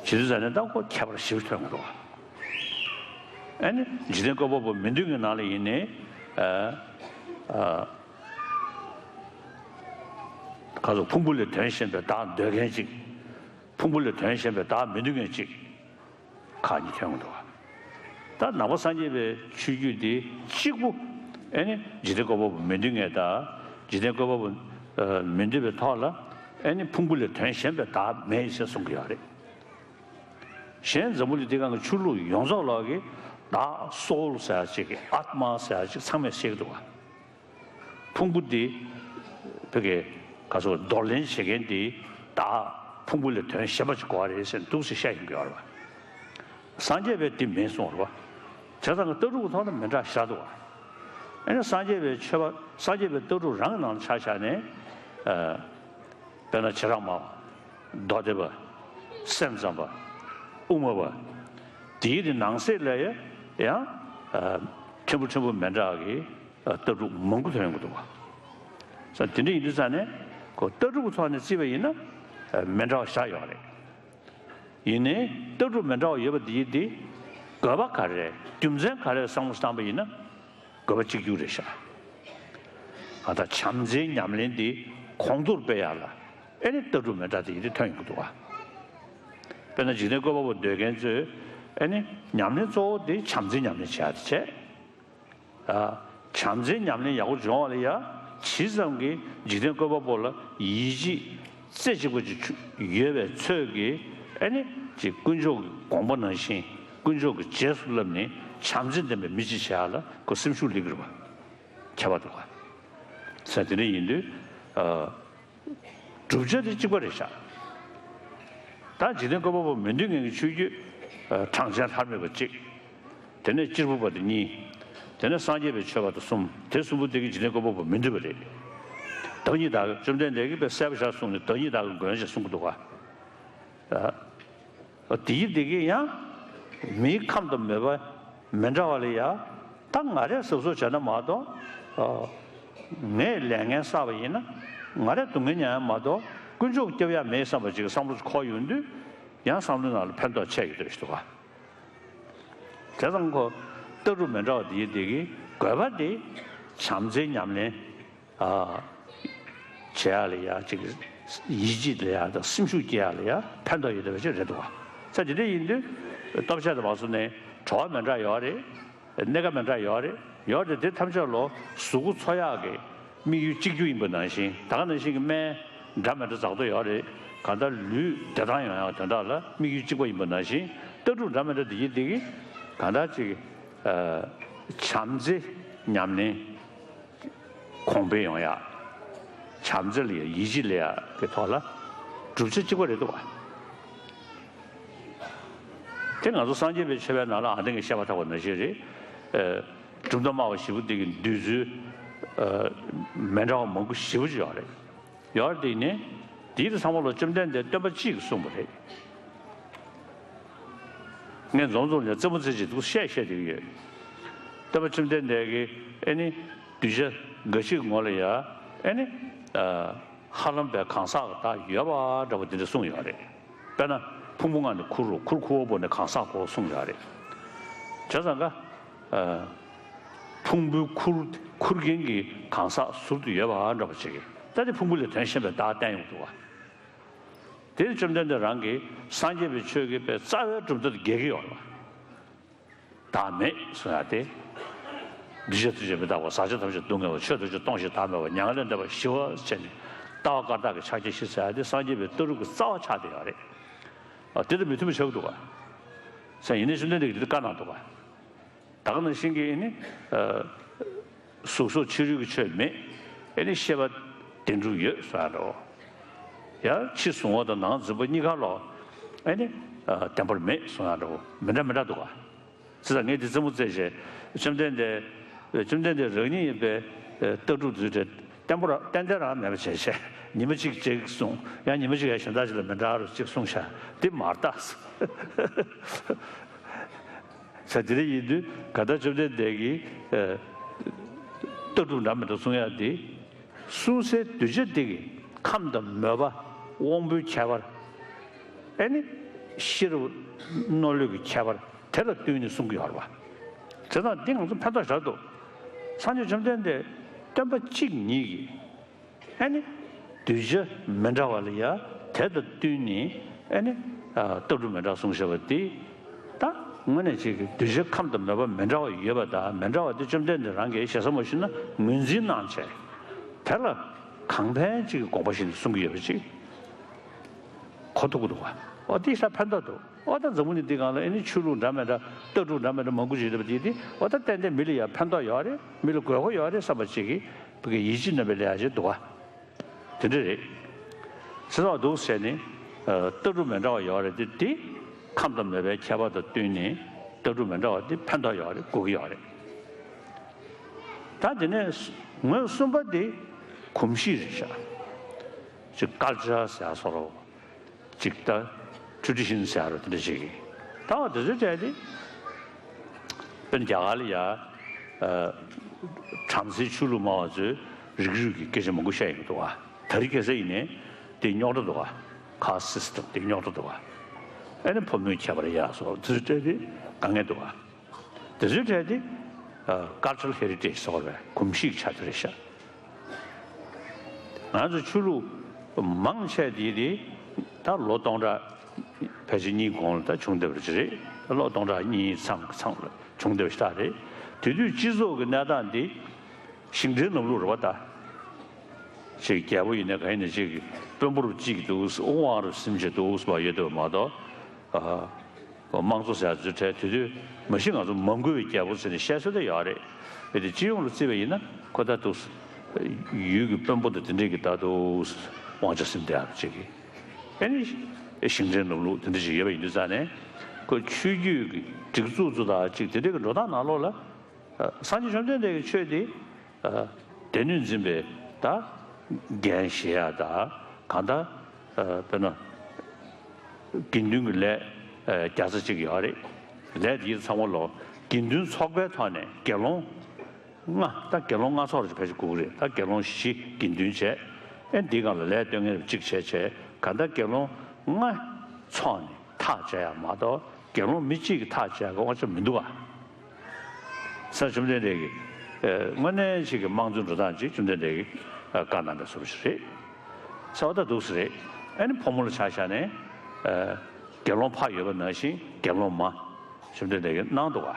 བྱེད་དུས་ཙ་ནས་ད་ཁོ་ཁྱད་པར་ཞེ་པོ་ཐོན་གྱི་འདུག། ཨ་ནི་འཇིག་རྟེན་བཀོད་པ་པོ་མི་འདོད་མཁན་ནང་ལ་ཡིན་ནའི་ཨ་ཨ་ག་ཚོད་ཕུང་པོ་ལས་དོན་གཞན་པའི་བདག་འདོད་མཁན་གཅིག། ཕུང་པོ་ལས་དོན་གཞན་པའི་བདག་མི་འདོད་མཁན་གཅིག་ཁག་གཉིས་ཐོན་གྱི་འདུག། ད་ནང་པ་སངས་རྒྱས་པའི་ཆོས་བརྒྱུད་འདི་གཅིག་པུ་ཨེ་ནི་འཇིག་རྟེན་བཀོད་པ་པོ་མི་འདོད་མཁན་དང་འཇིག་རྟེན་བཀོད་པ་པོ་མི་འདོད་པའི་ཐོག་ལ་ཨེ་ནི་ཕུང་པོ་ལས་དོན་གཞན་པའི་བདག་མེད་ཅེས་གསུང་གི་ཡོད་རེད། གཞན་འཛམ་བུ་གླིང་འདི་སྒང་གི་ཆོས་ལུགས་ཡོངས་རྫོགས་ལོག་གི་བདག་སོའུལ་ཟེར་ཡ་ཅིག་གི་ཨཱཏྨ་ཟེར་ཡ་ཅིག་ཚང་མས་བཤད་ཀྱི་འདུག་བ། ཕུང་པོ་འདི་བོད་ཀྱི་ག་ཚོད་འདོར་ལེན་བྱེད་མཁན་འདི་བདག་ཕུང་པོ་ལས་དོན་གཞན་པ་ཅིག་དགོས་པ་རེད་ཟེར་འདུག་ཟེར་བཤད་ཡོང་གི་ཡོད་རེད་བ། སངས་རྒྱས་པས་འདི་མིན་གསུངས་རེད་བ། བྱས་ཙང་གི་ལྟ་གྲུབ་ཀྱི་ཐོག་ནས་མི་འདྲ་ཤ་སྟག་བ། ཨེ་ནི་སངས་རྒྱས་པའི་ཆོས་པ་སངས་རྒྱས་པའི་ལྟ་གྲུབ་རང་གི་ནང་ལ་ཆ་བཞག་ནས་ཨ། དཔེར་ན་བྱེ་བྲག་སྨྲ་བ། མདོ་སྡེ་པ། སེམས་ཙམ་པ། དབུ་མ་པ། དེའི་དེ་ནང་གསེས་ལ་ཡང་ཨ་ཕྲན་བུ་ཕྲན་བུ་མི་འདྲ་བ་གི་ཨ་ལྟ་གྲུབ་མང་པོ་ཐོན་ཡོང་གི་འདུག་བ། ས་དེ་འདྲ་ཡིན་དུས་ཙང་ནས་ཁོ་ལྟ་གྲུབ་ཀྱི་ཐོག་ནས་བརྩིས་པ་ཡིན་ན་ཨ་མི་འདྲ་བ་ཞེ་དྲག་ཡོད་རེད། ཡིན་ནའི་ལྟ་གྲུབ་མི་འདྲ་བ་ཡོད་པ་དེའི་དེ་དགོས་པ་ག་རེ་རྒྱུ་མཚན་ག་རེ་བསམ་བློ་བཏང་པ་ཡིན་ན། དགོས་པ་གཅིག་གྱུར་རེད་ཤག། ང་ད་བྱམས་བརྩེའི་ཉམས་ལེན་འདི་གོང་མཐོར་སྤེལ་ཡག་ལ་ཨེ་ནི་ལྟ་གྲུབ་མི་འདྲ་དེ་ཡིན་དེ་ཐོན་ཡོང་གི་འདུག་བ། དཔེར་ན་འཇིག་རྟེན་བཀོད་པ་པོ་འདོད་མཁན་ཚོས་ཨེ་ནི་ཉམས་ལེན་གཙོ་བོ་དེ་བྱམས་བརྩེའི་ཉམས་ལེན་བྱེད་ཡག་དེ་བྱས། ཨ། བྱམས་བརྩེའི་ཉམས་ལེན་ཡག་པོ་སྦྱོང་བ་ལ་ཡ་ཇི་ཙམ་གྱིས་འཇིག་རྟེན་བཀོད་པ་པོ་ལ་ཡིད་ཆེས་རྩེ་གཅིག་པ་ཅིག་ཡོད་པའི་ཚོད་ཀྱིས་ཨེ་ནི་ཅིག་དཀོན་མཆོག་གི་དགོངས་པ་ནང་བཞིན་དཀོན་མཆོག་གི་རྗེས་སུ་བསླབས་ནས་བྱམས་བརྩེ་ལྡན་པའི་མི་ཅིག་བྱེད་ཡག་ལ་ཁོ་སེམས་ཤུགས་སླེབས་ཀྱི་རེད་བ། ཁྱད་པར་འདུག་ག། ས་དེ་འདྲ་ཡིན་དུས་ཨ། བསྒྲུབ་བྱ་དེ་གཅིག་པ་རེད་ཤག། ད་འཇིག་རྟེན་བཀོད་པ་པོ་མི་འདོད་མཁན་གྱི་ཆོས་བརྒྱུད་ཨ་གྲངས་ཅན་ཐར་མེད་པ་གཅིག། དེ་ནས་གཅེར་བུ་པ་དེ་གཉིས། དེ་ནས་སངས་རྒྱས་པའི་ཆོས་པ་དེ་གསུམ། དེ་གསུམ་པོ་དེ་གིས་འཇིག་རྟེན་བཀོད་པ་པོ་མི་འདོད་པ་རེད། བདག་ཉིད་བདག་གི་བཅོམ་ལྡན་འདས་ཀྱིས་དཔེ་གསལ་པོ་ཞིག་གསུངས་ནས་བདག་ཉིད་བདག་གི་མགོན་ཞེས་གསུང་གི་འདུག་ག། ཨ། དེའི་དེ་གིས་ཡང་མིའི་ཁམས་དང་མོས་པ་མི་འདྲ་བ་ལ་ཡ། ད་ང་རས་གཟབ་གཟབ་བྱས་ན་མ་གཏོགས། ཨ། ངས་ལས་ངན་བསགས་པ་ཡིན་ན་ང་རས་སྡུག་བསྔལ་མྱོང་ཡ་མ་གཏོགས་དཀོན་མཆོག་གིས་སྐྱོབ་ཡ་མེད་བསམ་པ་ཅིག་བསམ་བློ་འཁོར་ཡོང་དུས་ཡང་བསམ་བློའི་ནང་ལ་ཕན་ཐོགས་ཆེ་ཡོད་འདོད་ཞིག་འདུག་ག། བྱས་ཙང་ཁོ་ལྟ་གྲུབ་མི་འདྲ་བ་དེའི་དེ་གི་དགོས་པ་དེ་བྱམས་བརྩེའི་ཉམས་ལེན། ཨ། བྱེད་ཡག་ལ་ཡ་ཅིག་ཡིད་ཆེས་ལ་ཡ་དང་སེམས་ཤུགས་སྐྱེ་ཡག་ལ་ཡ་ཕན་ཐོགས་ཡོད་བསྡད་པ་ཞིག་རེད་འདུག་ག། ས་དེ་འདྲ་ཡིན་དུས་སྟོབས་ཆེ་དང་མང་སོ་ནས་གྲོགས་མི་འདྲ་ཡོད་རེད། གནས་སྐབས་མི་འདྲ་ཡོད་རེད། ཡོད་རེད་དེ་ཐམས་ཅད་ལོ་གཟུགས་པོ་འཚོ་ཡག་གི་དམིགས་ཡུལ་གཅིག་གྱུར་ཡིན་པ་ནང་བཞིན་ད་ག་ནང་བཞིན་གྱི་སྨན་འདྲ་མི་འདྲ་འཛག་འདོད་ཡོད་རེད། གང་ལྟར་ལུས་བདེ་ཐང་ཡོང་ཡག་དོན་དག་ལ་དམིགས་ཡུལ་གཅིག་པ་ཡིན་པ་ནང་བཞིན་ལྟ་གྲུབ་འདྲ་མི་འདྲ་དེ་ཡིན་དེ་གི་གང་ལྟར་ཅིག་ཨ་བྱམས་བརྩེ་ཉམས་ལེན་གོང་འཕེལ་ཡོང་ཡག་བྱམས་བརྩེ་ལ་ཡ་ཡིད་ཆེས་ལ་ཡ་གི་ཐོག་ལ་བསྒྲུབ་བྱ་གཅིག་པ་རེད་འདུག་བ། དེ་ང་ཚོ་སངས་རྒྱས་པའི་ཆོས་པའི་ནང་ལ་ཨ་དེང་གི་བཤད་པ་ཐག་པ་ནང་བཞིན་རེད། ཨ་གྲུབ་མཐའ་སྨྲ་བ་བཞི་པོ་དེ་གི་འདོད་ཚུལ་ཨ་མི་འདྲ་བ་མང་པོ་ཞེ་པོ་ཅིག་ཡོད་རེད། ཡོད་རེད་དེ་ནི་དེའི་དེ་ཚང་མ་ལོ་བཅོམ་ལྡན་འདས་སྟོན་པ་གཅིག་གིས་གསུངས་པ་རེད། ངས་འཛོམས་འཛོམས་ལ་རྩེད་མོ་རྩེ་ཅིག་འདུག་བཤད་བཤད་བསྡད་ཀྱི་ཡོད། སྟོན་པ་བཅོམ་ལྡན་འདས་ཀྱིས་ཨེ་ནི་གདུལ་བྱ་འགའ་ཞིག་གི་ངོ་ལ་ཡ་ཨེ་ནི་ཧ་ལམ་པའི་གང་ཟག་གི་བདག་ཡོད་པ་འདྲ་པོ་དེ་འདྲ་གསུངས་ཡོད་རེད། དཔེར་ན་ཕུང་པོ་ལྔ་ནི་ཁུར་རོ། ཁུར་ཁུར་བ་པོ་ནི་གང་ཟག་གོ་གསུངས་ཡོད་རེད། བྱས་ཙང་ཀ་ཕུང་པོའི་ཁུར་ཁུར་མཁན་གྱི་གང་ཟག་ཟུར་དུ་ཡོད་པ་འདྲ་པོ་ཅིག་གིས་ད་དེ་ཕུང་པོ་ལས་དོན་གཞན་པའི་བདག་བསྟན་ཡོང་འདུག་བ། དེ་ནི་བཅོམ་ལྡན་འདས་རང་གིས་སངས་རྒྱས་པའི་ཆོས་ཀྱི་པའི་རྩ་བའི་གྲུབ་མཐའ་དང་འགལ་གྱི་ཡོད་རེད་བ། བདག་མེད་གསུང་ཡ་དེ། གདུལ་བྱ་ཐམས་ཅད་མི་རྟག་པ། ཟག་བཅས་ཐམས་ཅད་སྡུག་བསྔལ་བ། ཆོས་ཐམས་ཅད་སྟོང་ཞིང་བདག་མེད་པ། མྱ་ངན་ལས་འདས་པ་ཞི་བ་བྱས་ནས་ལྟ་བ་བཀའ་རྟགས་ཀྱི་ཕྱག་རྒྱ་བཞི་ཟེར་ཡ་དེ་སངས་རྒྱས་པའི་ལྟ་གྲུབ་ཀྱི་རྩ་བ་ཆགས་བསྡད་ཡོད་རེད། ཨ་དེ་དང་མི་མཐུན་པ་ཆགས་འདུག་ག་ས་ཡིན་ནའི་བཅོམ་ལྡན་འདས་ཀྱིས་དེ་བཀའ་གནང་འདུག་ག་ད་ག་ནང་བཞིན་གྱི་ནི་གཟུགས་སོགས་ཕྱི་རོལ་གྱི་ཆོས་མེད། ཨེ་ནི་ཤེས་པ་བདེན་གྲུབ་ཡོད་གསུང་ཡ་འདྲ་བོ། ཡང་ཕྱི་གཟུང་བ་དང་ནང་འཛིན་པ་གཉིས་ཀ་ལོ། ཨེ་ནི་བདེན་པར་མེད་གསུང་ཡ་འདྲ་བོ་མི་འདྲ་མི་འདྲ་འདུག་ག་ཅི་ལྟར་ངས་འདི་རྩེད་མོ་རྩེས་བྱས། བཅོམ་ལྡན་འདས། བཅོམ་ལྡན་འདས་རང་ཉིད་ཡིན་པའི་ལྟ་གྲུབ་འདི་རེད། བརྟན་པོ་ར་ཏན་ཏན་རང་མེད་པ་བྱས་བྱས། ཉི་མ་གཅིག་གཅིག་གསུངས། ཡང་ཉི་མ་གཅིག་ཡང་གཞན་དག་ཅིག་ལ་མི་འདྲ་རུ་གཅིག་གསུངས་ཤག་འདི་མ་རེད་ད། ས་དེ་རེད་ཡིན་དུས་ག་ད་བཅོམ་ལྡན་འདས་ཀྱིས་ལྟ་གྲུབ་འདྲ་མི་འདྲ་གསུང་ཡ་འདི། གསུང་སའི་གདུལ་བྱ་འདི་གི་ཁམས་དང་མོས་པ། དབང་པོའི་ཁྱད་པར། ཨེ་ནི་ཤེས་རབ་རྣོ་ལུས་ཀྱི་ཁྱད་པར་དེ་ལ་བསྟུན་ནས་གསུང་གི་ཡོད་རེད་བ། དེ་དང་འདི་ང་ཚོ་ཕན་ཐོགས་ཞེ་དྲག་འདུག་སངས་རྒྱས་བཅོམ་ལྡན་འདས་སྟོན་པ་གཅིག་ཉིད་ཀྱིས་ཨེ་ནི་གདུལ་བྱ་མི་འདྲ་བ་ལ་ཡ་དེ་དང་བསྟུན་ནས་ཨེ་ནི་ལྟ་གྲུབ་མི་འདྲ་གསུངས་བཞག་པ་འདི། ད་དངོས་གནས་ཅིག་གི་གདུལ་བྱའི་ཁམས་དང་མོས་པ་མི་འདྲ་བ་ཡོད་པ་དང་མི་འདྲ་བ་དེ་བཅོམ་ལྡན་འདས་རང་གིས་ཞེ་ས་མ་ཞུས་ན་ངོས་འཛིན་གནང་བྱས། དེ་ལ་གང་ཕན་ཅིག་གི་དགོངས་པ་བཞིན་དུ་གསུང་གི་ཡོད་པ་ཅིག་གོ་ཐུབ་ཀྱི་འདུག་བ། ཨོ་དེ་ཤ་ཕན་ཐོགས་འདུག་ཨོ་ད་འཛམ་བུ་གླིང་འདི་སྒང་ལ་ཨེ་ནི་ཆོས་ལུགས་འདྲ་མི་འདྲ་ལྟ་གྲུབ་འདྲ་མི་འདྲ་མང་པོ་ཅིག་ཡོད་པ་དེ་དེ་ཨོ་ད་ཏན་ཏན་མི་ལ་ཡང་ཕན་ཐོགས་ཡོད་རེད། མི་ལ་དགོས་མཁོ་ཡོད་རེད་བསམ་པ་ཅིག་གིས་བོད་ཀྱི་ཡིད་ཆེས་རྣམ་པའི་ལས་ཡ་ཅིག་འདུག་བ། དེ་འདྲ་རེད། ཚེ་སྲོག་འདུག་ཟེར་ནས་ལྟ་གྲུབ་མི་འདྲ་བ་ཡོད་རེད་དེ་དེ་ཁམས་དང་མོས་པའི་ཁྱད་པར་དང་བསྟུན་ནས་ལྟ་གྲུབ་མི་འདྲ་བ་དེ་ཕན་ཐོགས་ཡོད་རེད་དགོས་ཀྱི་ཡོད་རེད། ད་དེ་ནས་ངོས་གསུམ་པ་དེ་གོམས་གཤིས་རེད་ཤག་ཅིག་ཀལ་ཅར་ཟེར་ཡ་སོགས་རོ། ཅིག་ད་ཊྲེ་ཌི་ཤན་ཟེར་ཡ་རོ་དེ་འདྲ་ཅིག་གི་ད་དེ་ཚོའི་གྲས་དེ། དཔེར་ན་རྒྱ་གར་ལ་ཡ། བྲམ་ཟེའི་ཆོས་ལུགས་སྨྲ་བ་ཚོས་རིགས་རུས་ཀྱི་སྐད་ཆ་མང་པོ་བཤད་ཡོང་གི་འདུག་ག་དེ་རིང་ཁ་སང་ཡིན་ནའི་དེ་རྙོག་དྲ་འདུག་ག་ཁ་སིས་ཊམ་དེ་རྙོག་དྲ་འདུག་ག་ཨེ་ནི་ཕོ་མོའི་ཁྱད་པར་ཡ་སོགས་དེ་ཚོའི་གྲས་དེ་དཀའ་ངལ་འདུག་ག་དེ་ཚོའི་གྲས་དེ་ཀལ་ཅར་ཧེ་རི་ཊེ་ཇི་ཟེར་བའི་གོམས་གཤིས་ཆགས་ཀྱི་རེད་ཤག་ང་ཚོ་ཆོས་ལུགས་མང་ཆེ་དེ་དེ་ད་ལོ་སྟོང་ཕྲག་ཕལ་ཆེར་གཉིས་གོང་ལ་ད་བྱུང་བསྡད་པ་ཅིག་རེད། ད་ལོ་སྟོང་ཕྲག་གཉིས་མཚམས་མཚམས་ལ་བྱུང་བསྡད་པ་ཞིག་ད་རེད། དེ་དུས་སྤྱི་ཚོགས་ཀྱི་གནས་སྟངས་འདི་ཞིང་བྲན་ནམ་ལུགས་རེད་བ་ད། ཅིག་རྒྱལ་པོ་ཡིན་ན་གང་ཡིན་ན་ཅིག་དཔོན་པོར་གཅིག་འདུག་དབང་རུ་སིམ་བྱེད་འདུག་བ་ཡོད་དུ་མ་གཏོགས། དམངས་གཙོ་ཟེར་ཡ་ཚོའི་གྲས་དེ་དུས་མ་གཞི་ང་ཚོ་མ་མགུ་བའི་རྒྱལ་པོ་ཟེར་ནས་བཤད་སྲོལ་དེ་ཡོད་རེད། དེ་སྤྱི་ཡོངས་ལ་བརྩིས་པ་ཡིན་ན་ཁོ་ད་འདུག་ཡུལ་གྱི་དཔོན་པོ་དང་དེ་འདྲས་ཀྱི་ད་འདུག་དབང་ཆ་ཟིན་བསྡད་ཡ་ཅིག་གི་ཨེ་ནི་ཞིང་བྲན་ནམ་ལུགས་དེ་འདྲ་ཞིག་ཡོད་པ་ཡིན་དུས་ཙང་ནས་ཁོ་ཆོས་བརྒྱུད་ཀྱི་སྒྲིག་འཛུགས་ཚོ་དང་ཅིག་དེ་འདྲས་ཀྱི་འགྲོ་སྟངས་ནང་ལོགས་ལ། སངས་རྒྱས་བཅོམ་ལྡན་འདས་ཀྱི་ཆོས་དེ། སྡེ་སྣོད་འཛིན་པའི་ད་འགན་བཞེས་ཡ་ད་གང་ལྟར་དཔེར་ན་དགེ་འདུན་གྱི་ལས་བརྒྱ་རྩ་གཅིག་ཡོད་རེད། ལས་དེ་ཚང་མ་ལོ་དགེ་འདུན་ཚོགས་པའི་ཐོག་ནས་དགེ་སློང་ལྔ་ད་དགེ་སློང་ལྔ་ཚོགས་རེ་ཕལ་ཆེར་དགོས་ཀྱི་རེད། ད་དགེ་སློང་བཞི་དགེ་འདུན་བྱས་ཨེ་འདི་སྒང་ལ་ལས་སྟོན་མཁན་རེ་གཅིག་བྱས་བྱས་གང་ལྟར་དགེ་སློང་ལྔ་ཚོགས་ནས་ཐག་བཅད་ཡ་མ་གཏོགས་དགེ་སློང་མི་གཅིག་གིས་ཐག་བཅད་དགོས་དབང་ཆ་མི་འདུག་ག་ས་བཅོམ་ལྡན་འདས་ཀྱིས་དངོས་གནས་ཅིག་གི་དམངས་གཙོའི་འགྲོ་སྟངས་ཅིག་བཅོམ་ལྡན་འདས་ཀྱིས་བཀའ་གནང་པའི་བཟོ་འདྲ་ཞིག་རེད། ས་བ་ད་འདུག་སེ་རེད། ཨ་ནི་ཕོ་མོ་ལ་ཆ་བཞག་ནས་དགེ་སློང་ཕ་ཡོད་པ་ནང་བཞིན་དགེ་སློང་མ་བཅོམ་ལྡན་འདས་ཀྱིས་གནང་འདུག་ག་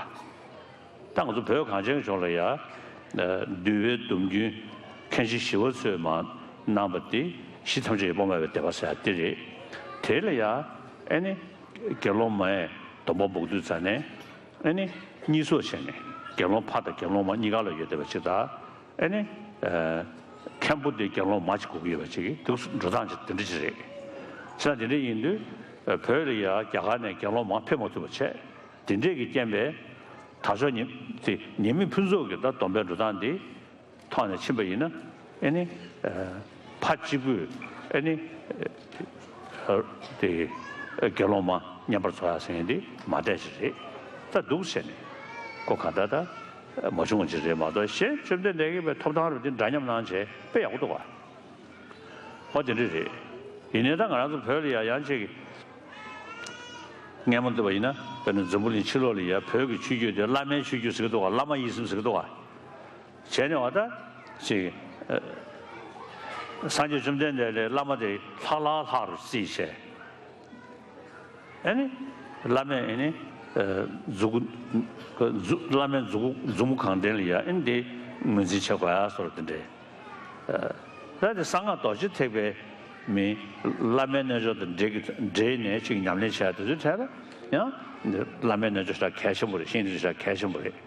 ད་ང་ཚོ་བོད་གངས་ཅན་གྱི་ལྗོངས་ལ་ཡ། འདུལ་བའི་སྡོམ་རྒྱུན་མཁན་ཆེན་ཞི་བ་འཚོས་མར་གནང་བ་དེ་གཞི་ཐམས་ཅད་ཡོད་པ་སྨྲ་བའི་སྡེ་པ་ཟེར་ཡ་དེ་རེད། དེ་ལ་ཡ་ཨེ་ནི་དགེ་སློང་མའི་སྡོམ་པ་འབོག་དུས་ཙ་ནས་ཨེ་ནི་གཉིས་ཚོགས་བྱས་ནས་དགེ་སློང་ཕ་དང་དགེ་སློང་མ་གཉིས་ཀ་ལ་ཡོད་བསྡད་པ་ཅིག་དང་ཨེ་ནི་མཁན་པོ་དེ་དགེ་སློང་མ་ཅིག་དགོས་ཀྱི་ཡོད་པ་ཅིག་གི་འདུག་འགྲོ་སྟངས་ཅིག་དེ་འདྲ་ཅིག་རེད། བྱས་ཙང་དེ་འདྲ་ཡིན་དུས་བོད་ལ་ཡ་རྒྱ་གར་ནས་དགེ་སློང་མ་ཕེབས་མ་ཐུབ་པ་བྱས། དེ་འདྲས་ཀྱི་རྐྱེན་པས་དར་ལྕོག་ཉི་དེ་ཉི་མའི་ཕུན་ཚོགས་ཀྱི་ད་སྡོམ་པའི་འགྲོ་སྟངས་འདི་ཐོག་ནས་ཕྱིན་པ་ཡིན་ན་ཨེ་ནི་ཕ་གཅིག་པུས་ཨེ་ནི་དེ་དགེ་སློང་མ་བསྙེན་པར་རྫོགས་ཡ་ཟེར་མཁན་འདི་མ་བསྡད་ཅིག་རེད། ད་འདུག་བྱས་ནས་ཁོ་ག་ད་ད་ མ་བྱུང་བ་ཅིག་རེད་མ་གཏོགས། གཞན་བཅོམ་ལྡན་འདས་ཀྱི་པའི་ཐོབ་ཐང་རུ་དེ་འདྲ་མཉམ་གནང་བྱས་དཔེ་ཡག་པོ་འདུག་ག། ཨོ་དེ་འདྲ་རེད། ཡིན་ནའི་ད་ང་རང་ཚོ་བོད་ལ་ཡ་ཡང་ཅིག་སྔས་མ་འདུག་པ་ཡིན་ན། དཔེར་ན་འཛམ་བུ་གླིང་ཕྱི་ལོགས་ལ་ཡ་བོད་ཀྱི་ཆོས་བརྒྱུད་དེ་བླ་མའི་ཆོས་བརྒྱུད་ཟེར་གི་འདུག་ག། བླ་མ་ཡིད་བསམ་ཟེར་གི་འདུག་ག། བྱས་ནས་བ་ད་ཅིག་སངས་རྒྱས་བཅོམ་ལྡན་འདས་ལས་བླ་མ་དེ་ལྷག་ལྷག་ལྷག་རུ་བརྩིས་བྱས། ཨ་ནི། བླ་མས་ཨ་ནི། ཨ། མཛུབ་གུ། མཛུབ། བླ་མས་མཛུབ་གུ། མཛུབ་མོ་གང་བསྟན་ལ་ཡ་ཨ་ནི་དེ་ངོས་འཛིན་བྱེད་དགོས་ཡ་སོགས་དེ་འདྲས། ཨ། ད་དེ་གསང་སྔགས་རྡོ་རྗེ་ཐེག་པའི་མི་བླ་མའི་རྣལ་འབྱོར་དང་འབྲེལ་གྱི་འབྲེལ་ནས་ཅིག་ཉམས་ལེན་བྱེད་ཡ་དེ་ཚོའི་གྲས་ལ་ཡང་བླ་མའི་རྣལ་འབྱོར་ཞེ་དྲག་གལ་ཆེན་པོ་རེད། ཤེས་རིག་ཞེ་དྲག་གལ་ཆེན་པོ་རེད།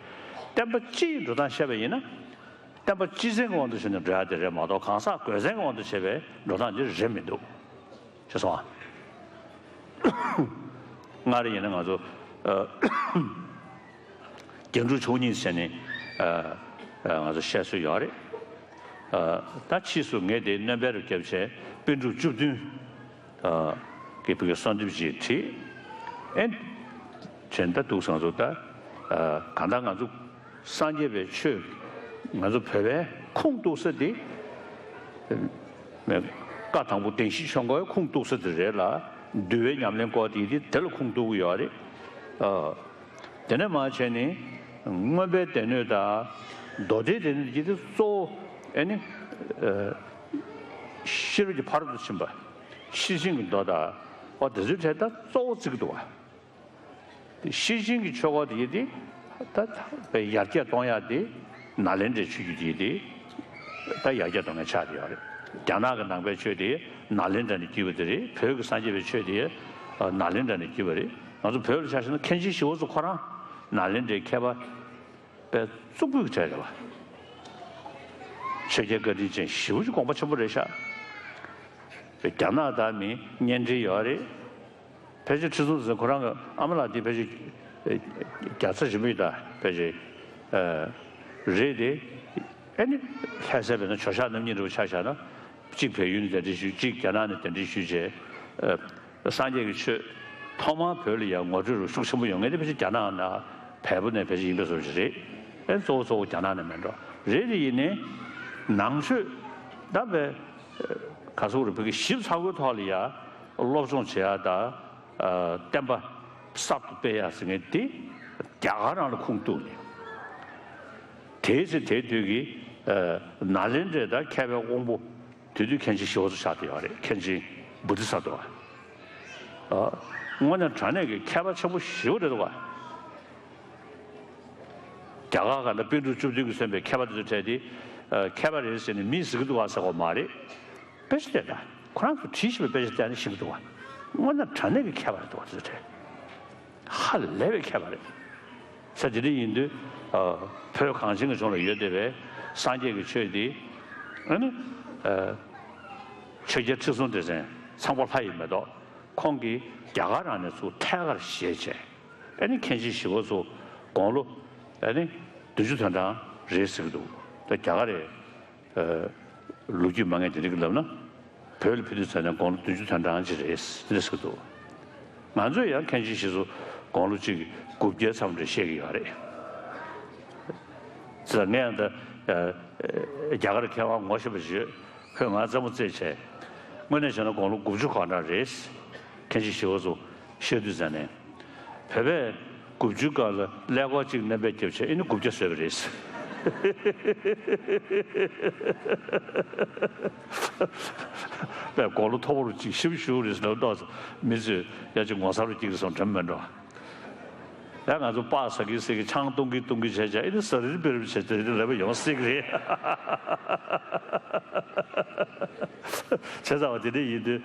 བསྟན་པ་སྤྱི་ཡི་འགྲོ་སྟངས་བཤད་པ་ཡིན་ན། བསྟན་པ་སྤྱི་མཚན་གྱི་དབང་དུ་བྱས་ནས་འགྲོ་ཡ་དེ་རེད་མ་གཏོགས། གང་ཟག་གོས་མཚན་གྱི་དབང་དུ་བྱས་པའི་འགྲོ་སྟངས་འདི་རེད་མི་འདུག། ཤེས་སོང་ཨ། སྔར་ཡིན་ན་ང་ཚོ། ཨ། རྒྱན་དྲུག་མཆོག་གཉིས་ཟེར་ནས། ཨ། ཨ། ང་ཚོ་བཤད་སྲོལ་ཡོད་རེད། ཨ། ད་ཕྱིས་སུ་ངས་དེ་སྣོན་པ་རུ་བརྒྱབ་བྱས་པཎ་གྲུབ་བཅུ་བདུན། ཨ། གི་བོད་ཀྱི་གསོལ་འདེབས་ཅིག་བྲིས། ཨེ། བྱས་ད་འདུག་སེ་ང་ཚོ་ད། ཨ། གང་ལྟར་ང་ཚོ། སངས་རྒྱས་པའི་ཆོས་ང་ཚོ་བོད་པའི་ཁུངས་གཏུགས་ས་དེ། བཀའ་དང་པོ་བདེན་བཞིའི་ཆོས་འཁོར་ཁུངས་གཏུགས་ས་དེ་རེད་ལ། འདུལ་བའི་ཉམས་ལེན་སྐོར་དེ་དེ་དེ་ལ་ཁུངས་གཏུགས་ཀྱི་ཡོད་རེད། ཨ། དེ་ནས་མར་བྱས་ནས་མངོན་པའི་སྡེ་སྣོད་དང་མདོ་སྡེའི་སྡེ་སྣོད་ཀྱི་དེ་གཙོ་བོ་ཨེ་ནི། ཨ། ཤེས་རབ་ཀྱི་ཕ་རོལ་ཏུ་ཕྱིན་པ། ཤེར་ཕྱིན་གྱི་མདོ་དང་། ཨོ་དེ་ཚོའི་གྲས་ད་གཙོ་བོ་བརྩི་གི་འདུག་བ། ཤེར་ཕྱིན་གྱི་ཆོས་སྐོར་དེ་ཡིན་ཏེ། ད་ད་ཡར་རྒྱས་གཏོང་ཡག་དེ་ནཱ་ལེནྡྲའི་ཆོས་བརྒྱུད་དེ་ཡིན་ཏེ། ད་ཡར་རྒྱས་གཏོང་མཁན་ཆགས་བསྡད་ཡོད་རེད། རྒྱ་ནག་གི་ནང་པའི་ཆོས་དེ་ནཱ་ལེནྡྲ་ནས་བརྒྱུད་པ་དེ་རེད། བོད་ཀྱི་སངས་རྒྱས་པའི་ཆོས་དེ་ནཱ་ལེནྡྲ་ནས་བརྒྱུད་པ་རེད། ང་ཚོ་བོད་ལ་ཆ་བཞག་ན་མཁན་ཆེན་ཞི་བ་འཚོ་ཁོ་རང་ནཱ་ལེནྡྲའི་མཁས་པ་པའི་གཙུག་ཕུད་ཀྱི་གྲས་རེད་བ། ཆོས་རྒྱལ་བཀའ་དྲིན་ཅན་ཞེ་པོ་ཅིག་དགོངས་པ་ཆེན་པོ་རེད་ཤག། རྒྱ་ནག་དང་མི་གཉེན་འབྲེལ་ཡོད་རེད། ཕལ་ཆེར་ཁྲི་སྲོང་ལྡེ་བཙན་ཁོ་རང་གི་ཨ་མ་ལགས་འདི་ཕལ་ཆེར་རྒྱལ་ཚ་རིན་པོ་ཆེ་དང་ཕལ་ཆེར་རེད་དེ། ཨ་ནི་ལྷ་སའི་བོད་ནང་ཇོ་ཤཱཀ་རྣམ་གཉིས་འདྲ་བོ་ཆ་བཞག་ན། གཅིག་བལ་ཡུལ་ནས་གདན་འདྲེན་ཞུས། གཅིག་རྒྱ་ནག་ནས་གདན་འདྲེན་ཞུས་བྱས། སངས་རྒྱས་ཀྱི་ཆོས་ཐོག་མར་བོད་ལ་ཡང་ངོ་སྤྲོད་རུ་ཤུགས་ཆེན་པོ་ཡོང་མཁན་དེ་ཕལ་ཆེར་རྒྱ་ནག་ནང་བལ་པོ་ནས་ཕལ་ཆེར་ཡིན་པའི་བཟོ་ཞིག་རེད། ཨེ་གཙོ་བོ་གཙོ་བོ་རྒྱ་ནག་ནས་མེད་འགྲོ་རེད། དེ་ཡིན་ནའི་ནང་ཆོས་ད་བས་ག་ཚོད་རེད། བོད་ཀྱི་ཞིབ་ཚགས་པོའི་ཐོག་ལ་ཡ་སློབ་སྦྱོང་བྱེད་ཡ་ད། ཨ། བསྟན་པ་གསར་དུ་སྤེལ་ཡ་ཟེར་མཁན་དེ་རྒྱ་གར་རང་ལ་ཁུངས་གཏུགས་ནས། དེའི་ཚེ་དེའི་དུས་ཀྱི། ཨ། ནཱ་ལེནྡྲའི་ད་མཁས་པའི་དབང་པོ། དེ་དུས་མཁན་ཆེན་ཞི་བ་འཚོ་ཆགས་བསྡད་ཡོད་རེད། མཁན་ཆེན་བོ་དྷི་ས་ཏྭ། ཨ། དངོས་གནས་དྲང་གནས་ཀྱི་མཁས་པ་ཆེན་པོ་ཞེ་པོ་རེད་འདུག་ག། རྒྱ་གར་ག་ན་པཎ་གྲུབ་བཅུ་བདུན་གྱིས་མཚོན་པའི་མཁས་པ་དེ་ཚོའི་གྲས་དེ། ཨ། མཁས་པ་རེད་ཟེར་ནས་མིས་ཟེར་གི་འདུག་ག་ཟེར་དགོས་མ་རེད། དཔེ་ཆ་བལྟས་ན། ཁོ་རང་ཚོ་བྲིས་ཤེས་པའི་དཔེ་ཆ་བལྟས་ན་ཤེས་ཀྱི་འདུག་བ། དངོས་གནས་དྲང་གནས་ཀྱི་མཁས་པ་རེད་འདུག་བ། དེ་ཚོ་དྲན། ཧ་ལས་པའི་མཁས་པ་རེད། ས་དེ་འདྲ་ཡིན་དུས། ཨ། བོད་གངས་ཅན་གྱི་ལྗོངས་ལ་ཡོད་བསྡད་པའི་སངས་རྒྱས་ཀྱི་ཆོས་འདི། ཨ་ནི། ཨ། ཆོས་རྒྱལ་ཁྲི་སྲོང་ལྡེ་བཙན་ཚངས་པ་ལྷ་ཡིས་མེ་ཏོག་ཁོང་གིས་རྒྱ་གར་རང་ནས་ཚུར་ཐད་ཀར་བཞེས་བྱས། ཨ་ནི་མཁན་ཆེན་ཞི་བ་འཚོ་དགུང་ལོ། ཨ་ནི། བདུན་ཅུ་དོན་གྲངས་རེད་ཟེར་གྱི་འདུག། ད་རྒྱ་གར་རེད། ཨ། ལོ་རྒྱུས་མང་ངེས་དེ་འདྲ་གི་ལབ་ན། བོད་ལ་ཕེབས་དུས་ཙམ་ནས་དགུང་ལོ་བདུན་ཅུ་དོན་གྲངས་ཅིག་རེད་ཟེར་གྱི་འདུག། ང་ཚོས་ཡང་མཁན་ཆེན་ཞི་བ་འཚོ་དགུང་ལོ་གཅིག་དགུ་བརྒྱའི་མཚམས་རེ་བཤད་ཀྱི་ཡོད་རེད། ཙི་ལ་ངས་ཡང་ད། ཨ། རྒྱ་གར་མཁས་དབང་ངོ་ཤེས་པ་ཞིག་ཡོད། ཁོས་ང་རྩེད་མོ་རྩེས་བྱས། དངོས་གནས་བྱས་ན་དགུང་ལོ་དགུ་བཅུ་གང་འདྲ་རེད། མཁན་ཆེན་ཞི་བ་འཚོ་བཤད་དུས་ཙམ་ནས། བོད་པས་དགུ་བཅུའི་སྐབས་ལ་ཀླད་ཀོར་གཅིག་སྣོན་པ་བརྒྱབ་བྱས། ཨ་ནི་དགུ་བརྒྱ་བཟོས་པ་རེད། པས་དགུང་ལོ་མཐོ་པོ་རུ་གཅིག་ཞིབ་ཞུ་རེད་ཟེར་ན། ཏོག་ཙམ་མི་ཚོས་ཡ་གཅིག་ངོ་ཚ་རུ་སྐྱེ་གི་སོང་དྲན་མེད་འགྲོ། ཡ་ང་ཚོ་སྤགས་ཟ་གི་ཟ་གི། ཆང་འཐུང་གི་འཐུང་གི་བྱས་བྱས། ཨ་ནི་ཟ་རིལ་བུ་རིལ་བུ་བྱས་བྱས་རིལ་རིལ་བུ་ཡོང་སྲིད་གི་རེད། བྱས་ཙང་བ་དེ་འདྲ་ཡིན་དུས།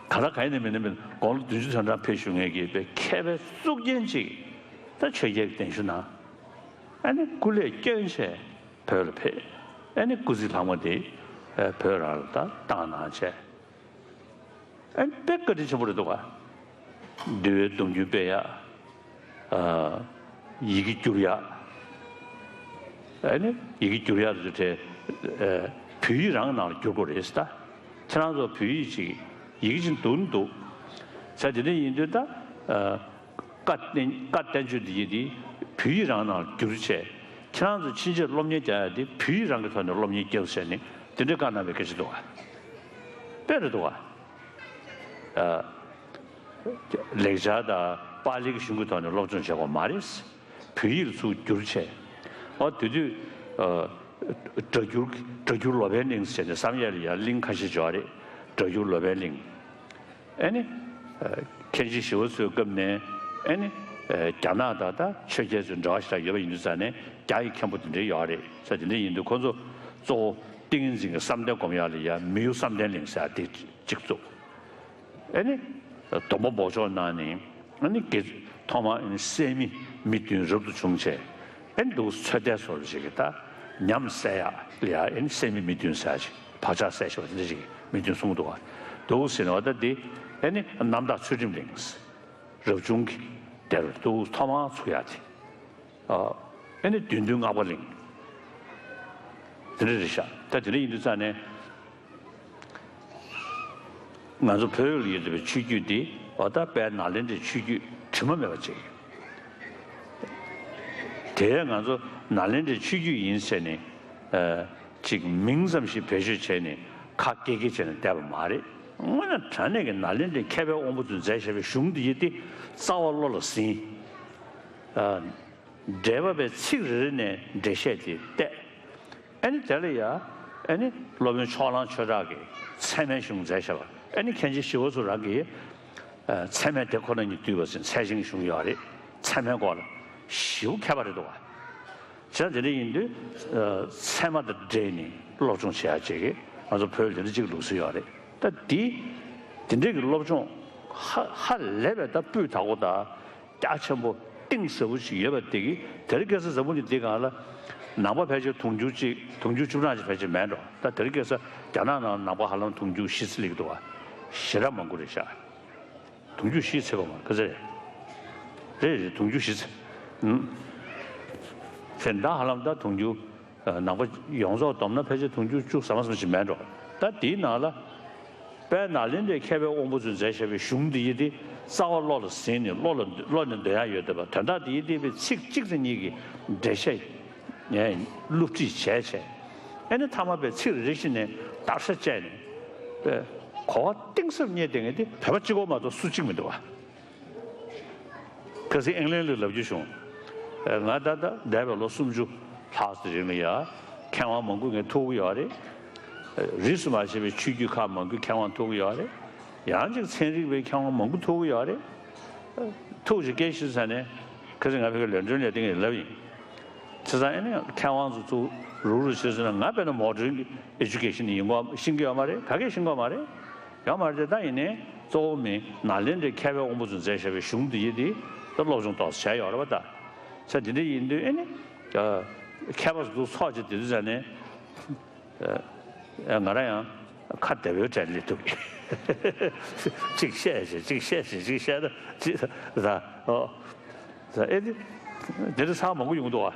ག་ལ་ག་ཡིན་ནས་མིན་ནས་མིན། དགུང་ལོ་བདུན་ཅུ་དོན་གྲངས་ཕེབས་བཞུགས་མཁན་གྱི་པའི་མཁས་པའི་གཙུག་རྒྱན་ཅིག། ད་ཆོས་རྒྱལ་གྱི་གདན་ཞུ་གནང་། ཨ་ནི་སྐུ་ལས་བསྐྱོན་བྱས་བོད་ལ་ཕེབས། ཨ་ནི་སྐུ་ཚེ་ལྷག་མ་དེ་བོད་རང་ལ་ད་བཏང་གནང་བྱས། ཨ་ནི་དཔེ་བཀའ་དྲིན་ཆེན་པོ་རེད་འདུག་ག། འདུལ་བའི་སྡོམ་རྒྱུན་སྤེལ་ཡག། ཨ། ཡི་གེ་བསྒྱུར་ཡག། ཨ་ནི་ཡི་གེ་བསྒྱུར་ཡག་དེ་ཚོ་གྲས། ཨ། བོད་ཡིག་རང་ནང་ལ་བསྒྱུར་དགོས་རེད་ཟེར། ད་ཁྱེད་རང་ཚོ་བོད་ཡིག་ཅིག་ཡི་གེ་ཅིག་འདུག་ནི་འདུག་ཟེར། དེ་འདྲ་ཡིན་དུས་ད། ཨ། བཀའ་བསྟན། བཀའ་བསྟན་བཅོས་འདི་ཡི་དེ་ བོད་ཡིག་རང་ནང་བསྒྱུར་བྱས། ཁྱེད་རང་ཚོ་ཕྱིན་ཆད་སློབ་གཉེར་རྒྱག་ཡ་དེ་བོད་ཡིག་རང་གི་ཐོག་ནས་སློབ་གཉེར་རྒྱག་བྱས་ནས་དེ་འདྲའི་བཀའ་གནང་བའི་སྐད་ཆ་འདུག་ག་དཔེ་རེད་འདུག་ག་ལེགས་སྦྱར་དང་པཱ་ལིའི་གཞུང་གི་ཐོག་ནས་སློབ་སྦྱོང་བྱེད་དགོས་མ་རེད། བོད་ཡིག་ལ་ཚུར་བསྒྱུར་བྱས། ཨོ་དེ་དུས་ཨ་སྒྲ་སྒྱུར་སྒྲ་སྒྱུར་ལོ་པཎ་གླིང་ཟེར་ནས་བསམ་ཡས་ལ་ཡང་གླིང་ཁ་ཤས་ཡོད་རེད། སྒྲ་སྒྱུར་ལོ་པཎ་གླིང་། ཨ་ནི། ཨ་མཁན་ཆེན་ཞི་བ་འཚོའི་སྐབས་ནས་ཨ་ནི། ཨ་རྒྱ་ནག་དང་ད་ཆོས་རྒྱལ་ཚོའི་འབྲེལ་བ་ཞེ་དྲག་ཡོད་པ་ཡིན་དུས་ཙང་ནས་རྒྱ་ཡི་མཁན་པོ་དེ་འདྲའི་ཡོད་རེད་ཟེར། དེ་འདྲ་ཡིན་དུས་ཁོ་ཚོ་གཙོ་བོ་ཏིང་ངེ་འཛིན་གྱི་བསམ་གཏན་སྒོམ་ཡག་ལ་ཡ་མི་གཡོ་བསམ་གཏན་གླིང་ཟེར་ཡག་དེ་གཅིག་བཙུགས། ཨ་ནི། སྡོམ་པ་འབོགས་ཆོག་གནང་ནས་ཨ་ནི་དགེ་ཐོག་མར་ཨ་ནི་སད་མི་མི་བདུན་རབ་ཏུ་བྱུང་བྱས། ཨེ་འདུག་ཚོད་ལྟའི་བཟོ་འདྲ་ཞིག་གིས་ད་ཉམས་སད་ཡག་ལ་ཡ་ཨེ་ནི་སད་མི་མི་བདུན་ཟེར་ཡག་ཅིག་བག་ཆགས་སད་ཤོག་དེ་འདྲ་ཞིག་གིས་མི་བདུན་གསུངས་འདུག་ག་འདུག་ཟེར་ནས་བ་ད་འདི་ཨེ་ནི་རྣམ་དག་ཚུལ་ཁྲིམས་གླིང་། རབ་བྱུང་གི་དེར་འདུག་ཐོག་མར་ཚུགས་ཡག་དེ། ཨ་ཨེ་ནི་བདུད་འདུལ་སྔགས་པ་གླིང་། དེ་འདྲ་རེད་ཤག་ད་དེ་འདྲ་ཡིན་དུས་ཙང་ནས། ང་ཚོ་བོད་ལ་ཡོད་བསྡད་པའི་ཆོས་བརྒྱུད་འདི་འོ་ད་དཔལ་ནཱ་ལེནྡྲའི་ཆོས་བརྒྱུད་དྲི་མ་མེད་པ་ཅིག་དེ་ང་ཚོ་ནཱ་ལེནྡྲའི་ཆོས་བརྒྱུད་ཡིན་ཟེར་ནས་ཨ་ཅིག་མིང་ཙམ་ཞིག་བེད་སྤྱོད་བྱས་ནས་ཁ་སྐད་སྐད་བྱས་ནས་བསྡད་པ་མ་རེད། དངོས་གནས་དྲང་གནས་ཀྱི་ནཱ་ལེནྡྲའི་མཁས་པའི་དབང་པོ་ཚོས་མཛད་བཞག་པའི་གཞུང་འདི་ཡི་དེ་རྩ་བ་བློ་ལ་ཟིན། ཨ། འགྲེལ་པ་པའི་ཚིག་རེ་རེ་ནས་འགྲེལ་བཤད་དེ་བལྟས། ཨ་ནི་དེ་ལ་ཡ་ཨ་ནི་སློབ་དཔོན་ཕྱོགས་གླང་ཆོས་གྲགས་ཀྱིས་ཚད་མའི་གཞུང་མཛད་བཞག་པ། ཨ་ནི་མཁན་ཆེན་ཞི་བ་འཚོ་རང་གིས་ཨ་ཚད་མས་དེ་ཁོ་ན་ཉིད་བསྡུས་པ་ཟེར་ཚད་ཆེན་གྱི་གཞུང་ཡོད་རེད། ཚད་མའི་སྐོར་ལ་ཞེ་པོ་མཁས་པ་རེད་འདུག་བ། བྱས་ཙང་དེ་འདྲ་ཡིན་དུས་ཨ་ཚད་མ་དང་འབྲེལ་ནས་སློབ་སྦྱོང་བྱེད་ཡག་ཅིག་གི་ང་ཚོ་བོད་ལ་དེ་འདྲ་ཅིག་ལུགས་སྲོལ་ཡོད་རེད། ད་འདི་དེ་འདྲ་གི་སློབ་སྦྱོང་ཧ་ཧ་ལས་པའི་ད་སྤུས་དག་པོ་དང་། རྒྱ་ཆེན་པོ་གཏིང་ཟབ་པོ་ཞིག་ཡོད་པ་དེ་གིས་དེ་རིང་ཁ་སང་འཛམ་བུ་གླིང་འདིའི་སྒང་ལ་ནང་པ་ཕལ་ཆེར་དུང་ཕྱུར་གཅིག་དུང་ཕྱུར་བཅུ་གྲངས་ཅིག་ཕལ་ཆེར་མེད་འགྲོ། ད་དེ་རིང་ཁ་སང་རྒྱ་ནག་ནང་ནང་པ་ཧ་ལམ་དུང་ཕྱུར་བཞི་ཙམ་སླེབས་འདུག་བ། ཞེ་དྲག་མང་པོ་རེད་ཤག་དུང་ཕྱུར་བཞི་ཚད་པ་མ་ག་ཚད་རེད། རེད་རེད། དུང་ཕྱུར་བཞི་ཚད། ཨུམ། དེ་ད་ཧ་ལམ་ད་དུང་ཕྱུར། ནང་པ་ཡོངས་རྫོགས་བསྡོམས་ན་ཕལ་ཆེར་དུང་ཕྱུར་བཅུ་ཟ་མ་ཟ་མ་ཞིག་མེད་འགྲོ། ད་དེའི་ནང་ལ། དཔལ་ནཱ་ལེནྡྲའི་མཁས་པའི་དབང་པོ་ཚོས་མཛད་བཞག་པའི་གཞུང་འདི་ཡི་དེ་རྩ་བ་བློ་ལ་ཟིན་ནས་བློ་ལ་བློ་ནས་འདོན་ཡག་ཡོད་བསྡད་པ། དོན་དག་དེ་ཡི་དེ་བའི་ཚིག་གཅིག་ཙམ་གཉིས་ཀྱི་འགྲེལ་བཤད་ངས་སློབ་ཁྲིད་བྱས་བྱས། ཨེ་ནི་མཐའ་མ་པའི་ཚིག་རེ་རེ་བཞིན་ནས་བརྟག་ཤ་བཅད་ནས་པའི་གོ་བ་གཏིང་ཟབ་རྙེད་བསྡད་མཁན་དེ་བོད་པ་གཅིག་པོ་མ་གཏོགས་སུ་གཅིག་མི་འདུག་བ། ཁ་སང་ཨིང་ལན་ལ་ལབ་རྒྱུ་བྱུང་། ཨ་ང་ད་ལྟ་འདས་པའི་ལོ་སུམ་ཅུ་ལྷག་ཙམ་རིང་ལ་ཡ་མཁས་དབང་མང་པོ་ངས་ཐུག་གི་ཡོད་རེད། རིས་སུ་མ་ཆད་པའི་ཆོས་བརྒྱུད་ཁག་མང་པོའི་མཁས་དབང་ཐུག་གི་ཡོད་རེད། ཡང་ཅིག་ཚན་རིག་པའི་མཁས་དབང་མང་པོ་ཐུག་གི་ཡོད་རེད། ཐུག་ཅིག་སྐད་ཆ་ཟེར་ནས་ཁ་སང་ང་ཕ་གིར་ལན་ཀྲོན་ལས་དེ་ངས་ལབ་ཡིན། བྱས་ཙང་ཨ་ནི་མཁས་དབང་ཚོ་ཚུར་རུག་རུག་བྱས་ཟེར་ན་ང་དཔེར་ན་མོ་ཌེན་གྱི་ཨེ་ཇུ་ཀེ་ཤན་ཡིན་གོ་ཤེས་ཀྱི་ཡོད་མ་རེད། ག་གེ་ཤེས་ཀྱི་ཡོད་མ་རེད། ཡོད་མ་རེད་དེ། ད་ཡིན་ནའི་གཙོ་བོ་མི་ནཱ་ལེནྡྲའི་མཁས་པའི་དབང་པོ་ཚོས་མཛད་བཞག་པའི་གཞུང་འདི་ཡི་དེ་ད་སློབ་སྦྱོང་ཏོག་ཙམ་བྱས་ཡོད་རེད་པ་ད། ས་འདི་འདྲ་ཡིན་དུས་ཨེ་ནི། མཁས་པ་ཚོ་འདུག་ཚོགས་ཀྱི་དེ་དུས་ཙ་ནས། ང་རང་ཡང་ཁ་བདེ་བོའི་གྲས་སླེབས་ཐུབ་ཀྱི། གཅིག་བཤད་བྱས་གཅིག་བཤད་བྱས་གཅིག་བཤད་ད་གཅིག་ད་ཨོ། ད་ཨེ་དེ། དེ་འདྲ་ཚང་མང་པོ་ཡོང་འདུག་ཨ།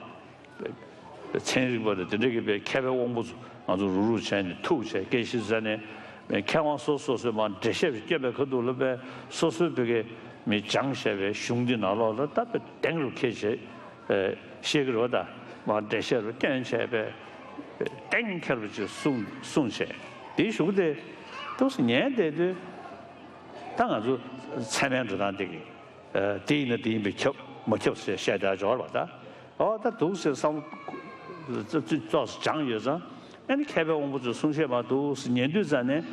ཚན་རིག་པ་དང་དེ་འདྲ་གི་པའི་མཁས་པའི་དབང་པོ་ཚོ་ང་ཚོ་རུག་རུག་བྱས་ནས་ཐུག་བྱས་སྐད་ཆ་ཟ་ནས། མཁས་དབང་སོ་སོ་སོས་མར་འགྲེལ་བཤད་སྐྱོན་པའི་ཁ་ཐུག་ལ་པའི་སོ་སོའི་བོད་སྐད་མི་སྦྱངས་བྱས་པའི་གཞུང་འདི་ནང་ལོགས་ལ་ད་པའི་གདེང་རུ་འཁེལ་བྱས་བཤད་ཀྱི་རེད་པ། ད་མར་འགྲེལ་བཤད་རུ་སྐྱོན་བྱས་པའི་གདེང་འཁེལ་བ་ཅིག་གསུངས་གསུངས་བྱས། དེའི་གཞུག་གུ་དེ་ཏོག་ཙམ་ཉན་བསྡད་དུས་ད་ང་ཚོ་ཚད་མའི་འགྲོ་སྟངས་དེ་གི། དེ་ཡིན་ན་དེ་ཡིན་པས་ཁྱབ་མ་ཁྱབ་ཟེར་བཤད་བསྡད་ཡོད་རེད་པ་ད། ཨོ་ད་འདུག་ཟེར་བསམ་བློ་ཏོག་ཙམ་སྦྱངས་ཡོད་ཙང་། ཨ་ནི་མཁས་པའི་དབང་པོ་ཚོས་གསུང་བཤད་མར་འདུག་ཟེར་ཉན་དུས་ཙ་ནས།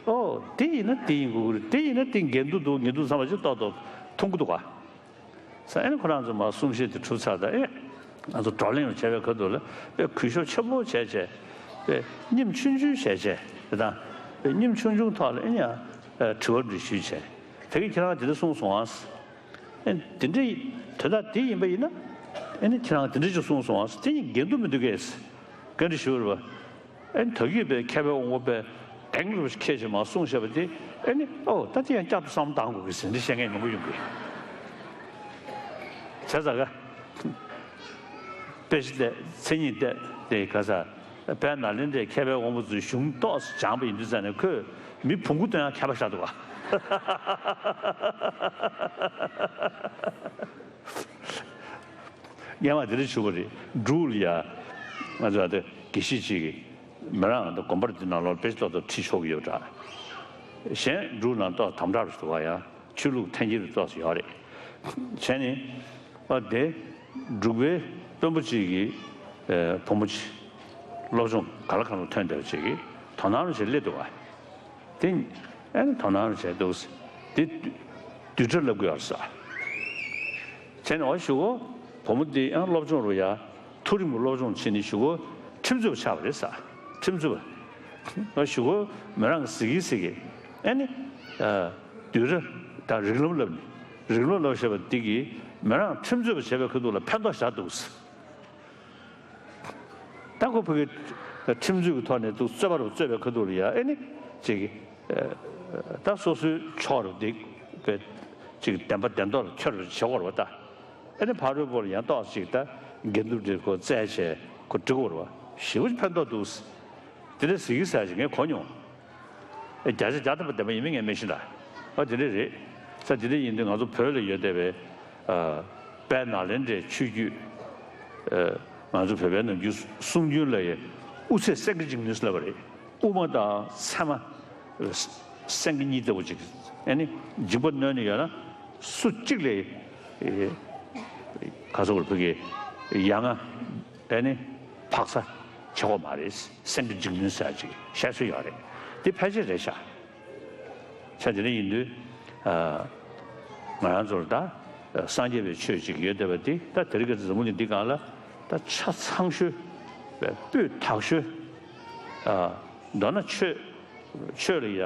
ཨོ་དེ་ཡིན་ན་དེ་ཡིན་དགོས་ཀྱི་རེད། དེ་ཡིན་ན་དེ་འགལ་འདུ་འདུག་ངེས་འདུག་བསམ་པ་ཅིག་ཏོག་ཏོག་མཐོང་གི་འདུག་ག་ས་ཨ་ནི་ཁོ་རང་ཚོ་མར་གསུང་བཤད་དེ་གྲུབ་ཚར་ད་ཨེ། ང་ཚོ་བགྲོ་གླེང་བྱས་པའི་ཁ་ཐུག་ལ་དཔེ་གུས་ཞབས་ཆེན་པོ་བྱས་བྱས། དཔེ་སྙེམས་ཆུང་ཆུང་བྱས་བྱས་དེ་དང་། དཔེ་སྙེམས་ཆུང་ཆུང་ཐོག་ལ་ཨེ་ཡང་དྲི་བ་འདྲི་ཞུས་བྱས། དེ་གིས་ཁྱེད་རང་དེ་འདྲ་གསུངས་སོང་ཨ། ཨེ་དེ་འདྲ་དོན་དག་དེ་ཡིན་པ་ཡིན་ན། ཨེ་ནི་ཁྱེད་རང་དེ་འདྲ་ཅིག་གསུངས་སོང་ཨ། དེ་གཉིས་འགལ་འདུ་མི་འདུག་གས། བཀའ་འདྲི་ཞུ་བར་བ། ཨེ་ནི་ད་གིན་པའི་མཁས་པའི་དབང་པོ་པས་གདེང་རུ་ཁྱེད་ཀྱིས་མར་གསུངས་བཞག་པ་དེ། ཨེ་ནི་ཨོ་ད་དེ་ཡང་བསྐྱར་དུ་བསམ་བློ་བཏང་དགོས་ཀྱི་ཟེར་འདི་བཤད་མཁན་མང་པོ་ཡོང་གི། བྱས་ཙང་ག་དཔེ་ཆ་བལྟས་མཚན་ཉིད་བལྟས་དེ་ག་ས་དཔལ་ནཱ་ལེནྡྲའི་མཁས་པའི་དབང་པོ་ཚོའི་གཞུང་ཏོག་ཙམ་སྦྱངས་པ་ཡིན་དུས་ཙ་ནས་ཁོས་མི་བོང་གུ་སྟོན་ཡག་མཁས་པ་ཤར་འདུག་ག་སྔོན་མ་དེ་འདྲ་བྱུང་བ་རེད། འབྲུག་ལ་ཡ་ང་ཚོ་ཨ་དེ་དགེ་བཤེས་གཅིག་གིས་མི་རང་ད་དགོན་པར་དེ་ནང་ལོགས་དཔེ་ཏོག་ཏོག་ཁྲིད་ཆོག་གི་ཡོད་འདྲ། གཞན་འབྲུག་ནང་ཏོག་དམ་དྲག་རུ་འདུག་ག་ཡ། ཆོས་ལུགས་འཐེན་འཁྱེར་ཏོག་ཙམ་ཡོད་རེད། བྱས་ནས་ཨ་དེ་འབྲུག་པའི་དཔོན་པོ་གཅིག་གིས་བུ་མོ་གཅིག་སློབ་སྦྱོང་ག་ལ་གང་ལ་ཐོན་བསྡད་པ་ཅིག་གིས་དོ་སྣང་རུ་བྱས་སླེབས་འདུག་ག་དེ་ཨ་ནི་དོ་སྣང་རུ་བྱས་འདུག་དེ་བསྡུས་གྲྭ་བསླབ་དགོས་ཡོད་རེད་ཟེར། བྱས་ནས་འོ་ཞུ་གོ་བུ་མོ་འདི་ཡང་སློབ་སྦྱོང་རུ་ཡ་མཐོ་རིམ་གྱི་སློབ་སྦྱོང་བྱས་ནས་ཞུ་གོ་ཁྲིམས་རྩོད་པ་ཆགས་པ་རེད་ཟེར། ཁྲིམས་རྩོད་པ། ཞུ་གོ་མི་རང་གི་གཟིགས་ཀྱིན་གཟིགས་ཀྱིན་ཨ་ནི་བསྡུས་གྲྭ་དང་རིགས་ལམ་བསླབ་ནས་རིགས་ལམ་བསླབ་བྱས་པ་འདི་གིས་མི་རང་ཁྲིམས་རྩོད་པ་བྱས་པའི་ཁ་ཐུག་ལ་ཕན་ཐོགས་བཞག་འདུག་ཟེར། ད་ཁོ་ཕ་གི་ཁྲིམས་རྩོད་ཀྱི་ཐོག་ནས་འདུག་རྩོད་པ་རུ་རྩོད་པའི་ཁ་ཐུག་ལ་ཡ་ཨེ་ནི་ཅིག་ད་སོ་སོའི་ཕྱོགས་རུ་འདི་བས་ཅིག་བདེན་པ་བདེན་མདོག་ལ་འཁྱོལ་བར་བྱེད་དགོས་རེད་པ། ད་ཨེ་ནི་ཕ་རོལ་པོ་ལ་ཡང་ཏོག་ཅིག་ད་འགལ་འདུ་འདི་ཁོ་བཙལ་བྱས་ཁོ་འགྲིག་གོ་རེད་པ། ཞེ་པོ་ཅིག་ཕན་ཐོགས་འདུག་དེ་འདྲ་ཟེར་གྱི་ཟེར་ཅིག་ངས་གོ་མྱོང་། ཨེ་བརྒྱ་ཆ་བརྒྱ་ཐམ་པ་བདེན་པ་ཡིན་མིན་ངས་མི་ཤེས་ད། ཨ་དེ་འདྲ་རེད། ས་དེ་འདྲ་ཡིན་དུས་ང་ཚོ་བོད་ལ་ཡོད་བསྡད་པའི་ཨ་དཔལ་ནཱ་ལེནྡྲའི་ཆོས་བརྒྱུད། ཨ་ང་ཚོ་བོད་པའི་ནམ་རྒྱུན་གསུང་རྒྱུན་ལ་ཡི་དབུ་ཚད་སེང་གེ་འཇིགས་ནུས་ལབ་པ་རེད། དབུ་མ་དང་ཚད་མ་སེང་གེ་གཉིས་ལྟ་བུ་ཅིག་ཨ་ནི་འཇིགས་པ་གནོན་ནས་ཡོད་ན་སུ་གཅིག་ལས་ཨེ་ག་ཚོད་བར་ཕ་གི་ཡ་ང་ཨ་ནི་འཕག་ས་ཆགས་ཀྱི་མ་རེད། སེང་གེ་འཇིགས་ནུས་ཟེར་ཅིག་བཤད་སྲོལ་ཡོད་རེད། དེ་ཕལ་ཆེར་རེད་ཤག་ཆ་དེ་འདྲ་ཡིན་དུས་ཨ་ང་རང་ཚོར་ད་སངས་རྒྱས་པའི་ཆོས་ཅིག་ཡོད་བསྡད་པ་འདི་ད་དེ་རིང་ཁ་སང་འཛམ་བུ་གླིང་འདི་སྒང་ལ་ད་ཆ་ཚང་ཤོས་སྤུས་དག་ཤོས་ཨ་མདོར་ན་ཆོས་ཆོས་ལ་ཡ་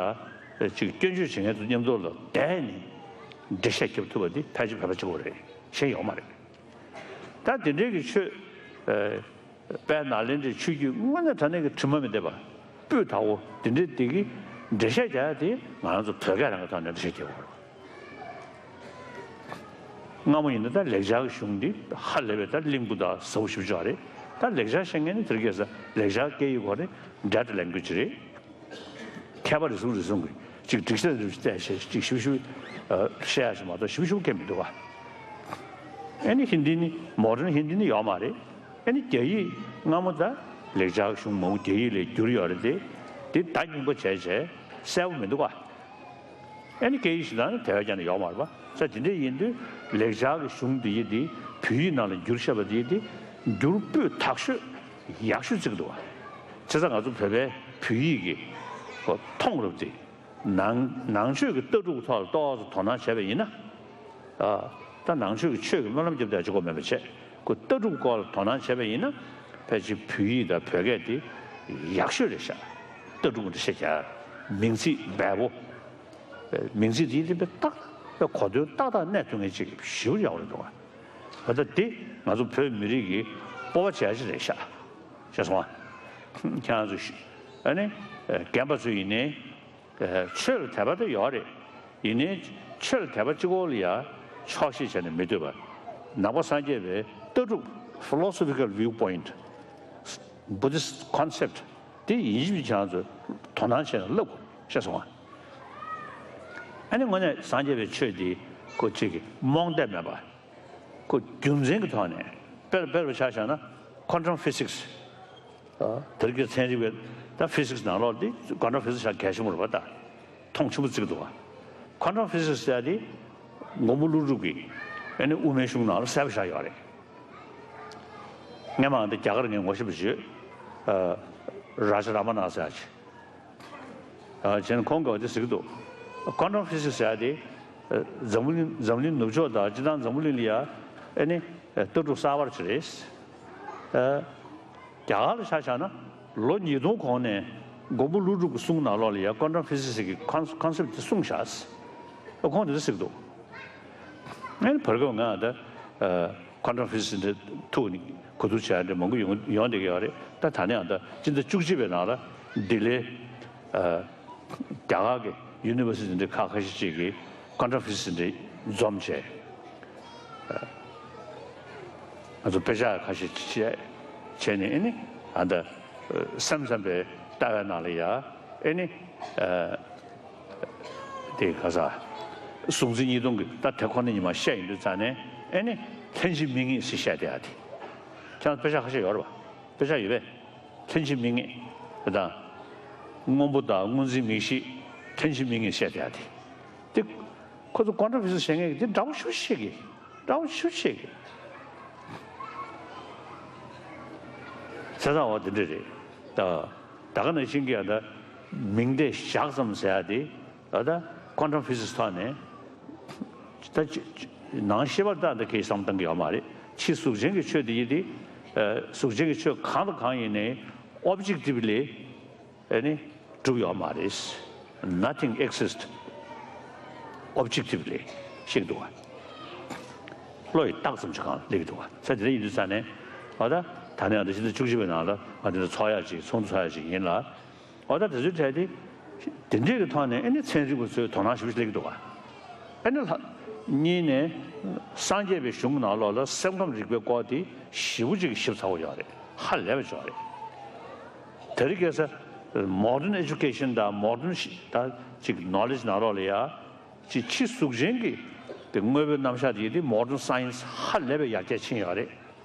ཅིག་སྐྱོན་བརྗོད་བྱེད་མཁན་ཚོ་མཉམ་དུ་ལ་བསྡད་ནས་འགྲེལ་བཤད་རྒྱབ་ཐུབ་པ་འདི་ཕལ་ཆེར་བོད་པ་གཅིག་པོ་རེད། གཞན་ཡོད་མ་རེད། ད་དེ་འདྲའི་གི་ཆོས་ཨ་དཔལ་ནཱ་ལེནྡྲའི་ཆོས་བརྒྱུད་དངོས་གནས་དྲང་གནས་ཀྱི་དྲི་མ་མེད་བསྡད་པ་སྤུས་དག་པོ་དེ་འདྲའི་དེ་གི་འགྲེལ་བཤད་རྒྱག་ཡ་དེ་ང་རང་ཚོ་བོད་སྐད་རང་གི་ཐོག་ནས་འགྲེལ་བཤད་རྒྱག་དགོས་རེད། སྔ་མོ་ཡིན་ན་ད་ལེགས་སྦྱར་གྱི་གཞུང་འདི་ཧ་ལས་པའི་ད་བརླིང་པོ་དང་ཟབ་པོ་ཞེ་པོ་ཅིག་རེད། ད་ལེགས་སྦྱར་ཤེས་མཁན་ནི་དེ་རིང་ཁ་སང་ལེགས་སྦྱར་སྐད་ཡིག་སྐོར་ནས་འདྲ་འདྲ་ལེན་དགོས་ཀྱི་རེད། མཁས་པ་རེ་ཟུང་རེ་ཟུང་གིས་ཅིག་སྒྲིག་གཞི་རེ་བལྟས་བྱས་ཅིག་ཞིབ་ཞིབ་ཨ་བཤད་ཡ་ཞིག་མ་གཏོགས་ཞིབ་ཞིབ་མཁན་མི་འདུག་ག་ཨ་ནི་ཧིན་དི་ནི་མོ་ཌན་ཧིན་དི་ནི་ཡོད་མ་རེད། ཨ་ནི་རྒྱ་ཡིག་སྔ་མོ་ད་ལེགས་སྦྱར་གཞུང་མང་པོ་རྒྱ་ཡིག་ལ་བསྒྱུར་ཡོད་རེད་དེ། དེ་ད་རྙིང་པ་བྱས་བྱས་གསལ་པོ་མི་འདུག་ག་ཨ་ནི་སྐད་ཡིག་ཞིག་ལ་ནི་དེ་བས་ཀྱང་ཡོད་མ་རེད་པ། ས་དེ་འདྲ་ཡིན་དུས་ལེགས་སྦྱར་གྱི་གཞུང་འདི་ཡི་དེ་བོད་ཡིག་ནང་ལ་བསྒྱུར་བཞག་པ་དེ་ཡི་དེ་འགྱུར་སྤུས་དག་ཤོས་ཡག་ཤོས་བརྩི་གི་འདུག་ག་བྱས་ཙང་ང་ཚོ་བོད་པའི་བོད་ཡིག་གི་མཐོང་རབས་དེ། ནང་ནང་ཆོས་ཀྱི་ལྟ་གྲུབ་ཐོག་ལ་ཏོག་ཙམ་དོ་སྣང་བྱས་པ་ཡིན་ན། ཨ་ད་ནང་ཆོས་ཀྱི་ཆོས་ཀྱི་སྨོན་ལམ་རྒྱབ་བསྡད་ཅིག་གོ་མེད་པ་བྱས། ཁོ་ལྟ་གྲུབ་སྐོར་ལ་དོ་སྣང་བྱས་པ་ཡིན་ན། ཕལ་ཆེར་བོད་ཡིག་དང་བོད་སྐད་དེ་ཡག་ཤོས་རེད་ཤག་ལྟ་གྲུབ་འདི་ཤེས་ཀྱང་མིང་ཚིག་འབེལ་པོ། མིང་ཚིག་འདི་དེ་དཔེ་ཏག་ཏག་གོ་དོན་ཏག་ཏག་གནས་ཐུབ་མཁན་ཅིག་ཞེ་པོ་ཡག་པོ་རེད་འདུག་ག་ད་ལྟ་འདི་ང་ཚོ་བོད་མི་རིགས་ཀྱི་སྤོབས་པ་བྱེད་ཡ་ཅིག་རེད་ཤག་ཤེས་སོང་ང་། ཁྱེད་རང་ཚོ་ཤི་ཨ་ནི་རྒན་པ་ཚོ་ཡིན་ནའི། ཆོས་ལ་དད་པ་དེ་ཡོད་རེད། ཡིན་ནའི་ཆོས་ལ་དད་པ་གཅིག་པོ་ལ་ཡ་ཆོག་ཤེས་བྱས་ནས་མི་སྡོད་པ། ནང་པ་སངས་རྒྱས་པའི་ལྟ་གྲུབ། philosophical viewpoint, Buddhist concept དེ་ཡིན་གཅིག་མིན་གཅིག་ཁྱེད་རང་ཚོས་དོ་སྣང་བྱས་ནས་བསླབ་དགོས། ཤེས་སོང་ང་། ཨ་ནི་དངོས་གནས་སངས་རྒྱས་པའི་ཆོས་འདི་ཁོ་གཅིག་གི་རྨོངས་དད་མེད་པ། ཁོ་རྒྱུ་མཚན་གྱི་ཐོག་ནས་དཔེར་དཔེར་བཞག་བཞག་ན་quantum physics དེ་རིང་ཚན་རིག་པའི་ད་ཕི་སིག་སི་ནང་ལོགས་འདི་ཀོན་ཊམ་ཕི་སིག་སི་ཤ་གལ་ཆེན་པོ་རེད་པ། ད་མཐོང་ཆེན་པོ་བརྩི་གི་འདུག་བ། ཀོན་ཊམ་ཕི་སིག་སི་ཟེར་ཡ་དེ་མགོན་པོ་ཀླུ་སྒྲུབ་ཀྱིས་ཨ་ནི་དབུ་མའི་གཞུང་ནང་ལ་གསལ་པོ་བཞག་ཡོད་རེད། སྔན་མ་འདི་རྒྱ་གར་ངས་ངོ་ཤེས་པ་བྱོས། རཱ་ཇ་ར་མ་ན་ཟེར་ཡ་ཅིག་ཨ་བྱས་ན་ཁོང་གིས་འདི་ཟེར་གྱི་འདུག་ཀོན་ཊམ་ཕི་སིག་སི་ཟེར་ཡ་དེ་འཛམ་བུ་གླིང་འཛམ་གླིང་ནུབ་ཕྱོགས་དང་སྤྱིར་བཏང་འཛམ་བུ་གླིང་ལ་ཡ་ཨ་ནི་ལྟ་གྲུབ་གསར་པ་ཅིག་རེད། རྒྱ་གར་ལ་ཆ་བཞག་ན་ལོ་ཉིས་སྟོང་གོང་ནས་མགོན་པོ་ཀླུ་སྒྲུབ་ཀྱི་གསུང་ནང་ལོགས་ལ་ཡ་ཀོན་ཊམ་ཕི་སིག་སི་གི་ཀོན་ཀོན་སེབ་དེ་གསུངས་བཞག་ཨ་ཁོང་དེ་འདྲ་ཟེར་གྱི་འདུག་ཨ་ནི་བར་སྐབས་ང་ད་ཀོན་ཊམ་ཕི་སིག་སི་འདི་ཐུག་ནས་གོ་བསྡུར་བྱས་འདྲ་མང་པོ་ཡོང་ཡོང་བསྡད་ཀྱི་ཡོད་རེད། ད་ད་ནས་ཡང་ད་སྤྱི་ཟླ་བཅུ་གཅིག་པའི་ནང་ལ་ལྡི་ལིའི་རྒྱ་གར་གྱི་ཡུ་ནི་ཝར་སི་ཊི་འདི་ཁག་ཁ་ཤས་ཅིག་གིས་ཀོན་ཊམ་ཕི་སིག་སི་འདི་འཛོམས་བྱས། ང་ཚོ་དཔེ་ཆ་ཁ་ཤས་བྱས་བྱས་ནས་ཨ་ནི་ཨ་ད་སེམས་ཙམ་པའི་ལྟ་བའི་ནང་ལ་ཡ་ཨ་ནི་དེ་ག་ས་གཟུང་འཛིན་གཉིས་སྟོང་གི་ད་དེ་ཁོ་ན་ཉི་མ་བཤད་ཡིན་དུས་ཙང་ནས་ཨ་ནི་ལྷན་ཅིག་དམིགས་ངེས་ཟེར་བཤད་དེ་ཡ་དེ། ཁྱེད་རང་དཔེ་ཆ་ཁ་ཤས་ཡོད་རེད་པ། དཔེ་ཆ་ཡོད་པས། ཐོན་སྐྱེད་མིག་ལྔས་དེ་དང་། སྔོན་པོ་དང་སྔོ་འཛིན་མིག་བཞི་ཐོན་སྐྱེད་མིག་ལྔས་བཤད་བསྡད་ཡ་དེ། དེ་ཁོ་ཚོ་ཀོན་ཊམ་ཕི་ཛིག་སི་བཤད་མཁན་གྱི་དེ་འདྲ་པོ་ཞེ་པོ་བཤད་གི། འདྲ་པོ་ཞེ་པོ་བཤད་གི། བྱས་ཙང་འོ་དེ་འདྲ་རེད། ད་ད་ག་ནང་བཞིན་གྱི་ཡ་ད་མིང་དེ་བཞག་ཙམ་ཟེར་ཡ་དེ། ད་ལྟ་ཀོན་ཊམ་ཕི་ཛིག་སི་ཐོག་ནས་ད་ཅི་ཅི་ནང་ཤེས་པར་ད་འདི་གའི་བསམ་བཏང་གི་ཡོད་མ་རེད། ཕྱི་གཟུགས་ཅན་གྱི་ཆོས་དེ་ཡིན་ཏེ། ཨ། གཟུགས་ཅན་གྱི་ཆོས་གང་དང་གང་ཡིན་ནའི་ཨོབ་ཇེག་ཊིབ་ལི་ཨ་ནི་གྲུབ་ཡོད་མ་རེད། Nothing exists objectively ཞིག་འདུག་ག་བློ་ཡིས་བཏགས་ཙམ་ཞིག་གང་སླེབས་འདུག་ག་ས་དེ་འདྲ་ཡིན་དུས་ཙང་ནས། འོ་ད་ད་ནས་ང་ཚོ་ཕྱི་ཟླ་བཅུ་གཅིག་པའི་ནང་ལ་ང་ཚོ་འདི་ཚོགས་ཡག་ཅིག་ཚོགས་འདུ་ཚོགས་ཡག་ཅིག་ཡིན་ལ། འོ་ད་དེ་ཚོའི་གྲས་དེ། དེ་འདྲས་ཀྱི་ཐོག་ནས་ཨ་ནི་ཚན་རིག་པ་ཚོས་དོ་སྣང་ཞེ་པོ་ཞིག་སླེབས་ཀྱི་འདུག་ག་ཨ་ནི་ལྷ། གཉིས་ནས། སངས་རྒྱས་པའི་གཞུང་ནང་ལོགས་ལ་སེམས་ཁམས་རིག་པའི་སྐོར་དེ་ཞེ་པོ་ཅིག་ཞིབ་ཚགས་པོ་ཡོད་རེད། ཧ་ལས་པ་ཅིག་ཡོད་རེད། དེ་རིང་ཁ་སང་མོ་ཌན་ཨེ་ཇུ་ཀེ་ཤན་དང་མོ་ཌན་ད་ཅིག་ནོ་ལེཇ་ནང་ལོགས་ལ་ཡ། ཅིག་ཕྱི་གཟུགས་ཅན་གྱི་དེ་དངོས་པོའི་རྣམ་གཞག་དེ་ཡིན་དེ་མོ་ཌན་སའེན་སི་ཧ་ལས་པའི་ཡར་རྒྱས་ཕྱིན་ཡོད་རེད།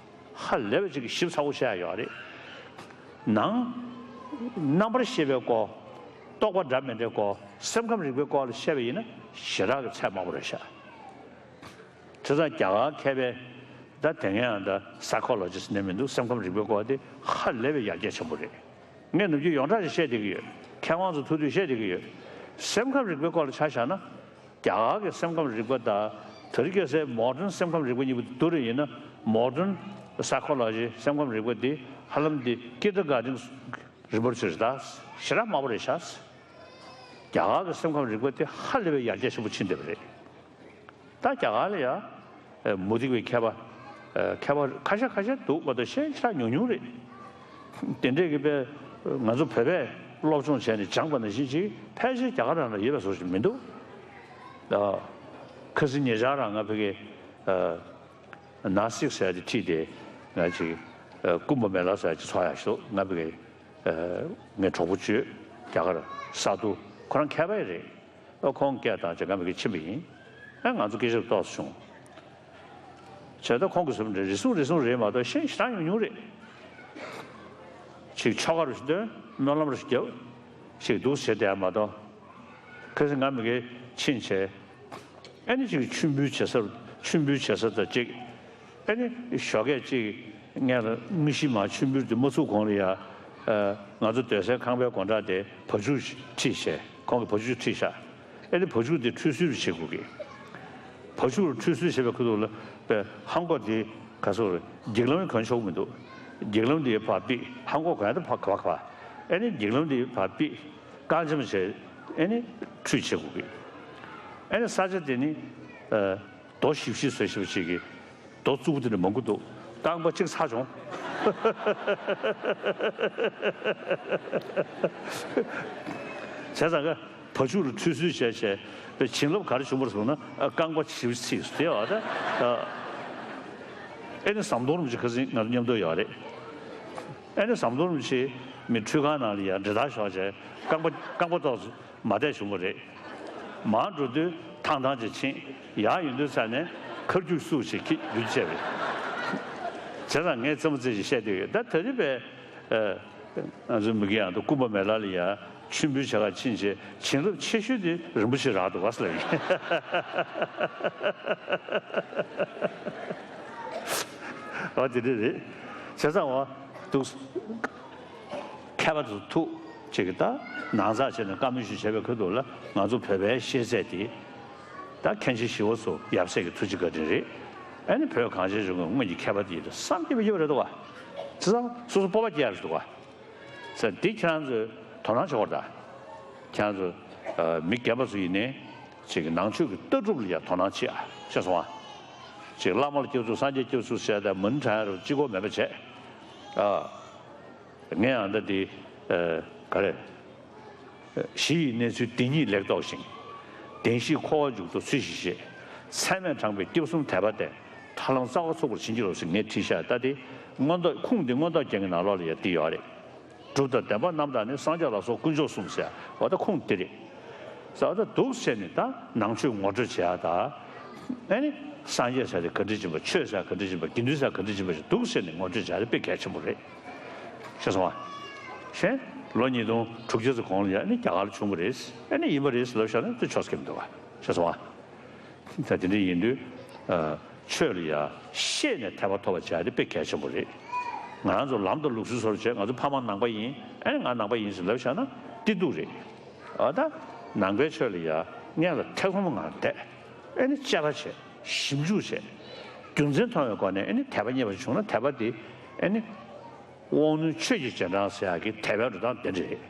ཧ་ལས་པ་ཅིག་ཞིབ་ཚགས་པོ་བཤད་ཡོད་རེད། ནང་རྣམ་པར་ཤེས་པའི་སྐོར། རྟོག་པ་འདྲ་མི་འདྲའི་སྐོར། སེམས་ཁམས་རིག་པའི་སྐོར་ལ་བཤད་པ་ཡིན་ན་ཞེ་དྲག་གི་ཚད་དམའ་པོ་རེད་ཤག་བྱས་ཙང་རྒྱ་གར་མཁས་པའི་ད་དེ་སྔའི་ཨ་ད་སའི་ཁོ་ལོ་ཇི་སི་ནས་མི་འདུག་སེམས་ཁམས་རིག་པའི་སྐོར་དེ་ཧ་ལས་པའི་ཡར་རྒྱས་ཆེན་པོ་རེད། ངས་ནམ་རྒྱུན་ཡོངས་གྲགས་ཤིག་བཤད་བསྡད་ཀྱི་ཡོད། མཁས་དབང་ཚོ་ཐུག་དུས་བཤད་བསྡད་ཀྱི་ཡོད། སེམས་ཁམས་རིག་པའི་སྐོར་ལ་ཆ་བཞག་ན། རྒྱ་གར་གྱི་སེམས་ཁམས་རིག་པ་དང་དེ་རིང་ཁ་སང་མོ་ཌན་སེམས་ཁམས་རིག་པ་གཉིས་པོ་བསྡུར་བ་ཡིན་ན། མོ་ཌན་སའི་ཁོ་ལོ་ཇི་སེམས་ཁམས་རིག་པ་འདི་ཧ་ལམ་འདི་ཀིན་ཌར་གྷར་ཌེན་རིན་པོ་ཆེ་རེད། ད་ཞེ་དྲག་དམའ་པོ་རེད་ཤག་རྒྱ་གར་གྱི་སེམས་ཁམས་རིག་པ་དེ་ཧ་ལས་པའི་ཡར་རྒྱས་ཆེན་པོ་ཕྱིན་བསྡད་པ་རེད། ད་རྒྱ་གར་ལ་ཡ། ཨ། མུ་སྟེགས་པའི་མཁས་པ། ཨ། མཁས་པ་ཁ་ཤས་ཁ་ཤས་འདུག་མ་གཏོགས་གཞན་ཞེ་དྲག་ཉུང་ཉུང་རེད། དེ་འདྲས་ཀྱི་དཔེ་ང་ཚོ་བོད་པས་སློབ་སྦྱོང་བྱས་ནས་སྦྱངས་པ་ནང་བཞིན་ཅིག་ཕལ་ཆེར་རྒྱ་གར་རང་ལ་ཡོད་པའི་བཟོ་ཞིག་མི་འདུག་ཨ། ཁ་སང་ཉེ་ཆར་རང་ང་ཕ་གི། ཨ། ན་སིག་ཟེར་ཡ་དེ་ཁྲིད་དེ་ང་ཅིག་ཨ། ཀུམ་བྷ་མེ་ལ་ཟེར་ཡ་ཅིག་ཚོགས་ཡག་ཞིག་འདུག་ང་ཕ་གི། ཨ། ངའི་གྲོགས་པོ་གཅིག་རྒྱ་གར་ས་རྡོ། ཁོ་རང་མཁས་པ་ཡང་རེད། ཨ། ཁོང་སྐད་བཏང་བྱས་ང་ཕ་གི་ཕྱིན་པ་ཡིན། ཨ། ང་ཚོ་སྐད་ཆ་ཏོག་ཙམ་བྱུང་། བྱས་ཙང་ཁོང་གིས་གསུངས་པ་འདྲ་རེ་ཟུང་རེ་ཟུང་རེད་མ་གཏོགས་གཞན་ཞེ་དྲག་ཉུང་ཉུང་རེད། ཅིག་ཆོ་ག་རུ་ཞིག་འདོན། སྨོན་ལམ་རུ་ཞིག་རྒྱབ། ཞིག་འདུག་བྱས་བསྡད་མ་གཏོགས། ཁ་སང་ང་ཕ་གི་ཕྱིན་བྱས། ཨ་ནི་ཅིག་མཆོད་འབུལ་བྱེད་ས་རུ། མཆོད་འབུལ་བྱེད་ས་དང་གཅིག་ཨ་ནི་ཞོགས་ཀས་ཅིག་སྔོན་ལ་དངོས་གཞི་མ་མཆོད་འབུལ་དེ་མ་ཚུགས་གོང་ལ་ཡ། ཨ། ང་ཚོ་སྡོད་སའི་ཁང་པའི་སྒོ་འགྲམ་དེ་བ་ཕྱུགས་ཁྲིད་བྱས། ཁོང་གིས་བ་ཕྱུགས་ཁྲིད་ཤག་ཨ་ནི་བ་ཕྱུགས་དེ་ཁྲུས་གསོལ་བྱེད་དགོས་ཀི། བ་ཕྱུགས་ལ་ཁྲུས་གསོལ་བྱེད་པའི་ཁ་ཐུག་ལ་པའི་ཧང་གོ་དེ་ག་སོ་རེད། འགྱིག་ལམ་གོན་ཆོག་མི་འདུག་འགྱིག་ལམ་དེ་ཕར་ཕུད། ཧང་གོ་གོན་ཡ་དེ་ཕར་ག་བ་ག་བ། ཨ་ནི་འགྱིག་ལམ་དེ་ཕར་ཕུད། རྐང་འཇམ་བྱས། ཨ་ནི་ཁྲུས་བྱེད་དགོས་ཀི། ཨ་ནི་ས་ཆ་དེ་ནི། ཨ། རྡོ་བཞི་བཞི་བཟོས་བཞི་བ་ཞིག་གི་རྡོ་རྩུབ་པོ་དེ་འདྲ་མང་པོ་འདུག་རྐང་པ་གཅིག་ཚ་བྱུང་། བྱས་ཙང་ཀ་བ་ཕྱུགས་ལ་ཁྲུས་གསོལ་བྱས་བྱས་པའི་བྱིན་རླབས་ག་རེ་བྱུང་བར་སོང་ན། ཨ། རྐང་པ་བཞི་བ་ཚིག་སོང་དེ་བ་ད། ཨ། ཨེ་ནི་ཟམ་གདོང་རིན་པོ་ཆེ་ཁ་སང་ང་ཚོ་མཉམ་དུ་ཡོད་རེད། ཨེ་ནི་ཟམ་གདོང་རིན་པོ་ཆེ་མི་ཁྲུས་ཁང་ནང་ལ་ཡར་འདྲེ་ཐག་ཞོག་བྱས་རྐང་པ་རྐང་པ་ཏོག་ཙམ། མ་བསྡད་བྱུང་བ་རེད། མར་འགྲོ་དུས་ཐང་ཐང་ཅིག་ཕྱིན། ཡར་ཡོང་དུས་ཙ་ནས་ཁ་རྒྱུག་སུག་ཅིག་ཁྱི་རྒྱུག་བྱས་པ་རེད། བྱས་ཙང་ངས་རྩེད་མོ་རྩེ་ཞིག་བཤད་བསྡད་ཡོད། ད་དེ་རིང་བས། ཨ། ང་ཚོའི་མི་རྒན་ཡང་དུ་ཀུམ་བྷ་མེ་ལ་ལ་ཡ་མཆོད་འབུལ་བྱེད་གར་ཕྱིན་བྱས་བྱིན་རླབས་ཆེ་ཤོས་དེ་རིན་པོ་ཆེ་རག་འདུག་ག་ཟེར་ལབ་ཡིན། ཨ། དེ་འདྲ་རེད། བྱས་ཙང་བ་འདུག་མཁས་པ་ཚོ་ཐུག་ཅིག་གིས་ད་ནང་ཚགས་བྱས་ནས་བཀའ་མོལ་ཞིག་བྱས་པའི་ཁུལ་དུ་ལ་ང་ཚོ་བོད་པའི་ཤེས་ཚད་དེ། ད་མཁན་ཆེན་ཞི་བ་འཚོ་ཡབ་སྲས་ཀྱི་ཐུགས་རྗེ་བཀའ་དྲིན་རེད། ཨ་ནི་བོད་གངས་ཅན་ལྗོངས་ཀྱི་སྔོན་གྱི་མཁས་པ་དེ་ཡིན་ད་བསམ་གྱིས་མི་ཁྱབ་པ་རེད་འདུག་ག་བྱས་ཙང་སོ་སོ་སྤོབས་པ་སྐྱེ་ཡ་རེད་འདུག་ག་ཟེར་འདི་ཁྱེད་རང་ཚོས་དོ་སྣང་བྱེད་དགོས་རེད་ད། ཁྱེད་རང་ཚོ་མི་རྒན་པ་ཚོ་ཡིན་ནའི་ཅིག་ནང་ཆོས་ཀྱི་ལྟ་གྲུབ་ལ་ཡང་དོ་སྣང་བྱེད་ཨ། ཤེས་སོང་ཨ། ཅིག་བླ་མ་ལ་སྐྱབས་འཚོལ་སངས་རྒྱས་སྐྱབས་འཚོལ་ཟེར་ཏེ་མུན་དྲག་རུ་ཅི་དགོས་མེད་པ་བྱས་ཨ། ངས་ཨ་ད་འདི་ག་རེ། གཞི་ཡི་གནས་ཚུལ་དེ་ཉིད་ལེགས་རྟོགས་ཤིང་། བདེན་བཞིའི་འཁོར་བ་འཇུག་ཐབས་ཚུལ་བཞིན་བཤད། ཚད་མས་དྲངས་པའི་སྐྱབས་གསུམ་དད་པ་སྟེ། ཐར་ལམ་རྩ་བ་ཚུགས་པར་བྱིན་གྱིས་རློབས་ཟེར་ངས་བྲིས་ཤག་ད་དེ་མངོན་རྟོགས་ཁུངས་འདི་མངོན་རྟོགས་རྒྱན་གྱི་ནང་ལོགས་ལ་ཡང་འདི་ཡོད་རེད། སྒྲུབ་དང་བདེན་པ་རྣམ་དག་ནི། སངས་རྒྱས་ལ་སོགས་དཀོན་མཆོག་གསུམ་ཟེར་བ་ད་ཁུངས་འདི་རེད། ཟེར་བ་ད་འདུག་བྱས་ནས་ད་ནང་ཆོས་ངོ་སྤྲོད་བྱེད་ཡ་ད། ཨ་ནི། སངས་རྒྱས་ཟེར་དེ་ག་འདྲ་ཡིན་པ། ཆོས་ཟེར་ག་འདྲ་ཡིན་པ། དགེ་འདུན་ཟེར་ག་འདྲ་ཡིན་པ་ཞིག་འདུག་ཟེར་ནས་ངོ་སྤྲོད་བྱ་དེ་དཔེ་གལ་ཆེན་པོ་རེད། ཤེས་སོང་ང་། གཞན་ལོ་ཉིས་སྟོང་དྲུག་བརྒྱ་ཙམ་གོང་ལ་ཡ་ནི་རྒྱ་གར་ལ་བྱུང་བ་རེད། ཨ་ནི་ཡིན་པ་རེད་ཟེར་ལབ་བཞག་ན་དེ་ཆོག་ས་གི་མི་འདུག་ག། ཤེས་སོང་ང་། ད་དེ་འདྲ་ཡིན་དུས། ཨ། ཆོས་ལ་ཡ་ཤེས་ནས་དད་པ་ཐོབ་པ་བྱ་དེ་དཔེ་གལ་ཆེན་པོ་རེད། ང་རང་ཚོ་ལམ་དང་ལུགས་སྲོལ་སོར་བྱས། ང་ཚོ་ཕ་མ་ནང་པ་ཡིན། ཨ་ནི་ང་ནང་པ་ཡིན་ཟེར་ལབ་བཞག་ན་དེ་སྡུག་རེད། ཨ། ད་ནང་པའི་ཆོས་ལ་ཡ་སྔོན་ལ་ཐེ་ཚོམ་ངང་བསྡད། ཨ་ནི་དཔྱད་པ་བྱས། ཞིབ་འཇུག་བྱས། རྒྱུ་མཚན་མཐོང་བའི་སྒོ་ནས་ཨ་ནི་དད་པ་རྙེད་པ་བྱུང་ན། དད་པ་དེ་ཨ་ནི་དབང་རྣོན་ཆོས་ཀྱི་རྗེས་འབྲང་ཟེར་ཡག་གི་དད་པའི་འགྲོ་སྟངས་དེ་འདྲ་རེད།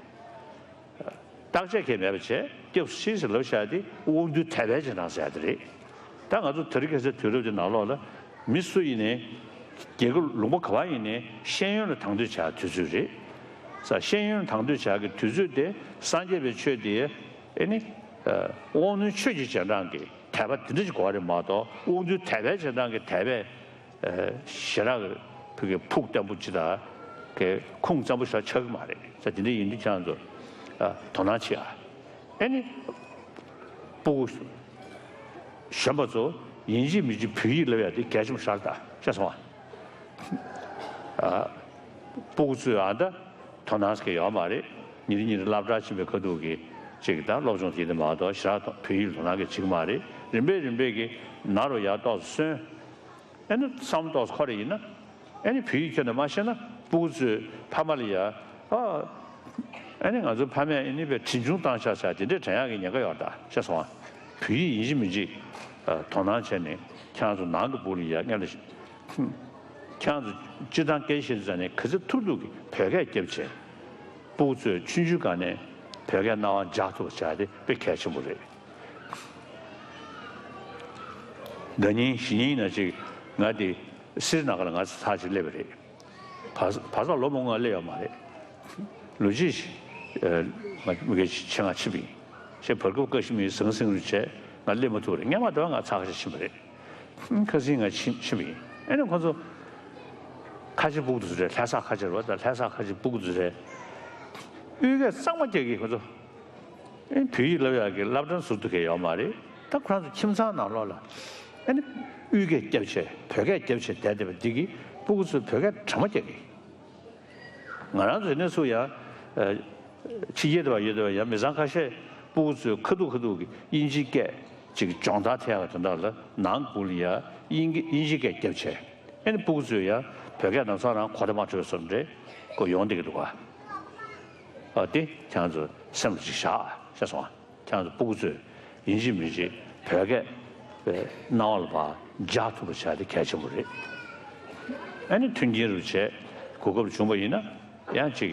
བརྟག་དཔྱད་གང་ཡང་མེད་པ་བྱས། སྐྱབས་སུ་མཆི་ཟེར་ལབ་བཞག་དེ་དབང་རྣོན་དད་པའི་རྗེས་འབྲང་ཟེར་ཡག་དེ་རེད། ད་ང་ཚོ་དེ་རིང་ཁ་སང་དུས་རབས་འདི་ནང་ལོགས་ལ་མི་སུ་ཡིན་ནའི། རྒྱལ་ཁབ་ལུང་པ་ག་པར་ཡིན་ནའི་ཤེས་ཡོན་ལ་དང་དོད་བྱ་དུས་ཚོད་རེད། ས། ཤེས་ཡོན་དང་དོད་བྱ་གི་དུས་ཚོད་དེ་སངས་རྒྱས་པའི་ཆོས་དེ་ཨེ་ནི། ཨ། དབང་རྣོན་ཆོས་ཀྱི་རྗེས་འབྲང་གི་དད་པ་དེ་འདྲ་ཅིག་དགོས་པ་རེད་མ་གཏོགས། དབང་རྣོན་དད་པའི་རྗེས་འབྲང་གི་དད་པའི། ཨ། ཞེ་དྲག་གི་ཕ་གི་ཕུགས་བརྟན་པོ་ཅིག་དང་གི་ཁུངས་བཙན་པོ་ཞིག་ཆགས་ཀྱི་མ་རེད། ས། དེ་འདྲ་ཡིན་དུས་ཁྱེད་རང་ཚོ། ཨ། དོ་སྣང་བྱེད་ཨ། ཨེ་ནི། སྤུ་གུ་གཞོན་པ་ཚོ་ཡིན་གཅིག་མིན་གཅིག་བོད་ཡིག་བསླབ་ཡག་དེ་གལ་ཆེན་པོ་ཞིག་རེད། ད་ཤེས་སོང་ང་། ཨ། སྤུ་གུ་ཚོས་ཨ་ད་དོ་སྣང་ཟེར་གྱི་ཡོད་མ་རེད། ཉིན་རེ་ཉིན་རེ་སློབ་གྲྭ་ཕྱིན་པའི་ཁ་ཐུག་གི་ཅིག་ད་སློབ་སྦྱོང་དེ་དེ་མ་གཏོགས་ཞེ་དྲག་བོད་ཡིག་ལ་དོ་སྣང་གི་བྱེད་ཀྱི་མ་རེད། རིམ་པས་རིམ་པས་ཀྱིས་ནང་རུ་ཡར་ཏོག་ཙམ་སོན། ཨ་ནི་བསམ་བློ་ཏོག་ཙམ་འཁོར་རེ་ཡིན་ན། ཨ་ནི་བོད་ཡིག་ཁྱོན་ནས་མ་ཤེས་ན་སྤུ་གུ་ཚོས་ཕ་མ་ལ་ཡ། ཨ། ཨ་ནི་ང་ཚོའི་ཕ་མས་ཨ་ནི་དཔེ་གྲི་ཆུང་བཏང་ཤག་ཟེར་དེ་འདྲས་དྲན་ཡག་གི་ཉེན་ཁ་ཡོད་རེད། ད་ཤེས་སོང་ང་། བོད་ཡིག་ཡིན་གཅིག་མིན་གཅིག། ཨ། དོ་སྣང་བྱས་ནས་ཁྱེད་རང་ཚོ་ནང་གི་སྤུ་གུ་ལ་ཡ་སྔོན་ལ། ཁྱེད་རང་ཚོ་སྤྱིར་བཏང་སྐད་ཆ་བཤད་དུས་ཙམ་ནས་ག་ཚོད་ཐུབ་ཐུབ་ཀྱིས་བོད་སྐད་རྒྱབ་བྱས། སྤུ་གུ་ཚོས་ཆུང་ཆུང་སྒང་ནས་བོད་སྐད་རྣ་བར་འཇགས་ཐུབ་པ་བྱ་དེ་དཔེ་གལ་ཆེན་པོ་རེད། ཟླ་ཉིན་གཞེས་ཉིན་ཡིན་ན་ཅིག་ང་དེ་སི་རི་ན་གྷར་ལ་ང་ཚོ་ཚར་གཅིག་སླེབས་པ་རེད། བར་བར་ཐག་ལོ་མང་པོ་ང་སླེབས་ཡོད་མ་རེད། ལོ་གཅིག་ཨ། ང་མི་རྒན་ཆེད་མངགས་ཕྱིན་པ་ཡིན། ཞེས་བར་སྐབས་ཀ་ཤི་མིར་ཟང་ཟིང་རུ་བྱས་ང་སླེབས་མ་ཐུབ་པ་རེད། སྔོན་མ་དེ་བ་ང་ཚར་ཁ་ཤས་ཕྱིན་པ་རེད། ཁ་སང་ང་ཕྱིན་ཕྱིན་པ་ཡིན། ཨ་ནི་ཁོ་ཚོ་ཁ་ཆེ་སྤུ་གུ་དེ་ཚོ་རེད། ལྷ་ས་ཁ་ཆེ་རེད་པ། ད་ལྷ་ས་ཁ་ཆེ་སྤུ་གུ་དེ་ཚོ་རེད། གཡུལ་འགྱེད་གཙང་མ་རྒྱག་གི་ཁོ་ཚོ། ཨེ། བོད་ཡིག་བསླབ་ཡག་གི་བསླབ་གྲྭ་ཟུར་དུ་གས་ཡོད་མ་རེད། ད་ཁོ་རང་ཚོ་ཁྱིམ་ཚང་ནང་ལོགས་ལ་ཨེ་ནི་གཡུལ་འགྱེད་རྒྱབ་བྱས་བོད་སྐད་རྒྱབ་བྱས་བསྡད་བསྡད་པ་འདི་གིས་སྤུ་གུ་ཚོས་བོད་སྐད་དྲང་མོ་རྒྱག་གི། ང་རང་ཚོ་ནས་སུ་ཡང་། ཨ། ཕྱི་རྒྱལ་དུ་བ་ཡོད་དུ་བ་ཡང་མི་ཚང་ཁ་ཤས་སྤུ་གུ་ཚོས་ཁ་ཐུག་ཁ་ཐུག་གི་དབྱིན་ཇིའི་སྐད་ཅིག་སྦྱོང་བརྡར་ཐེབས་ཡག་དོན་དག་ལ་ནང་སྒོ་ལ་ཡང་དབྱིན་དབྱིན་ཇིའི་སྐད་རྒྱབ་བྱས། ཨེ་ནི་སྤུ་གུ་ཚོས་ཡང་བོད་སྐད་ནམ་སང་རང་གོ་བརྡ་མ་འཕྲོད་བཟོ་འདྲ་གོ་ཡོང་བསྡད་ཀྱི་འདུག་ག། ཨ། དེ་ཁྱེད་རང་ཚོ་སེམས་ལ་ཅིག་བཞག་ཤེས་སོང་ང་། ཁྱེད་རང་ཚོ་སྤུ་གུ་ཚོས་ཡིན་གཅིག་མིན་གཅིག་བོད་སྐད་རྣ་བ་ལ་ཕར་འཇགས་ཐུབ་པ་བྱ་དེ་གལ་ཆེན་པོ་རེད། ཨ་ནི་མཐུན་རྐྱེན་རུ་བྱས་གོ་སྐབས་བྱུང་བ་ཡིན་ན་ཡང་ཅིག་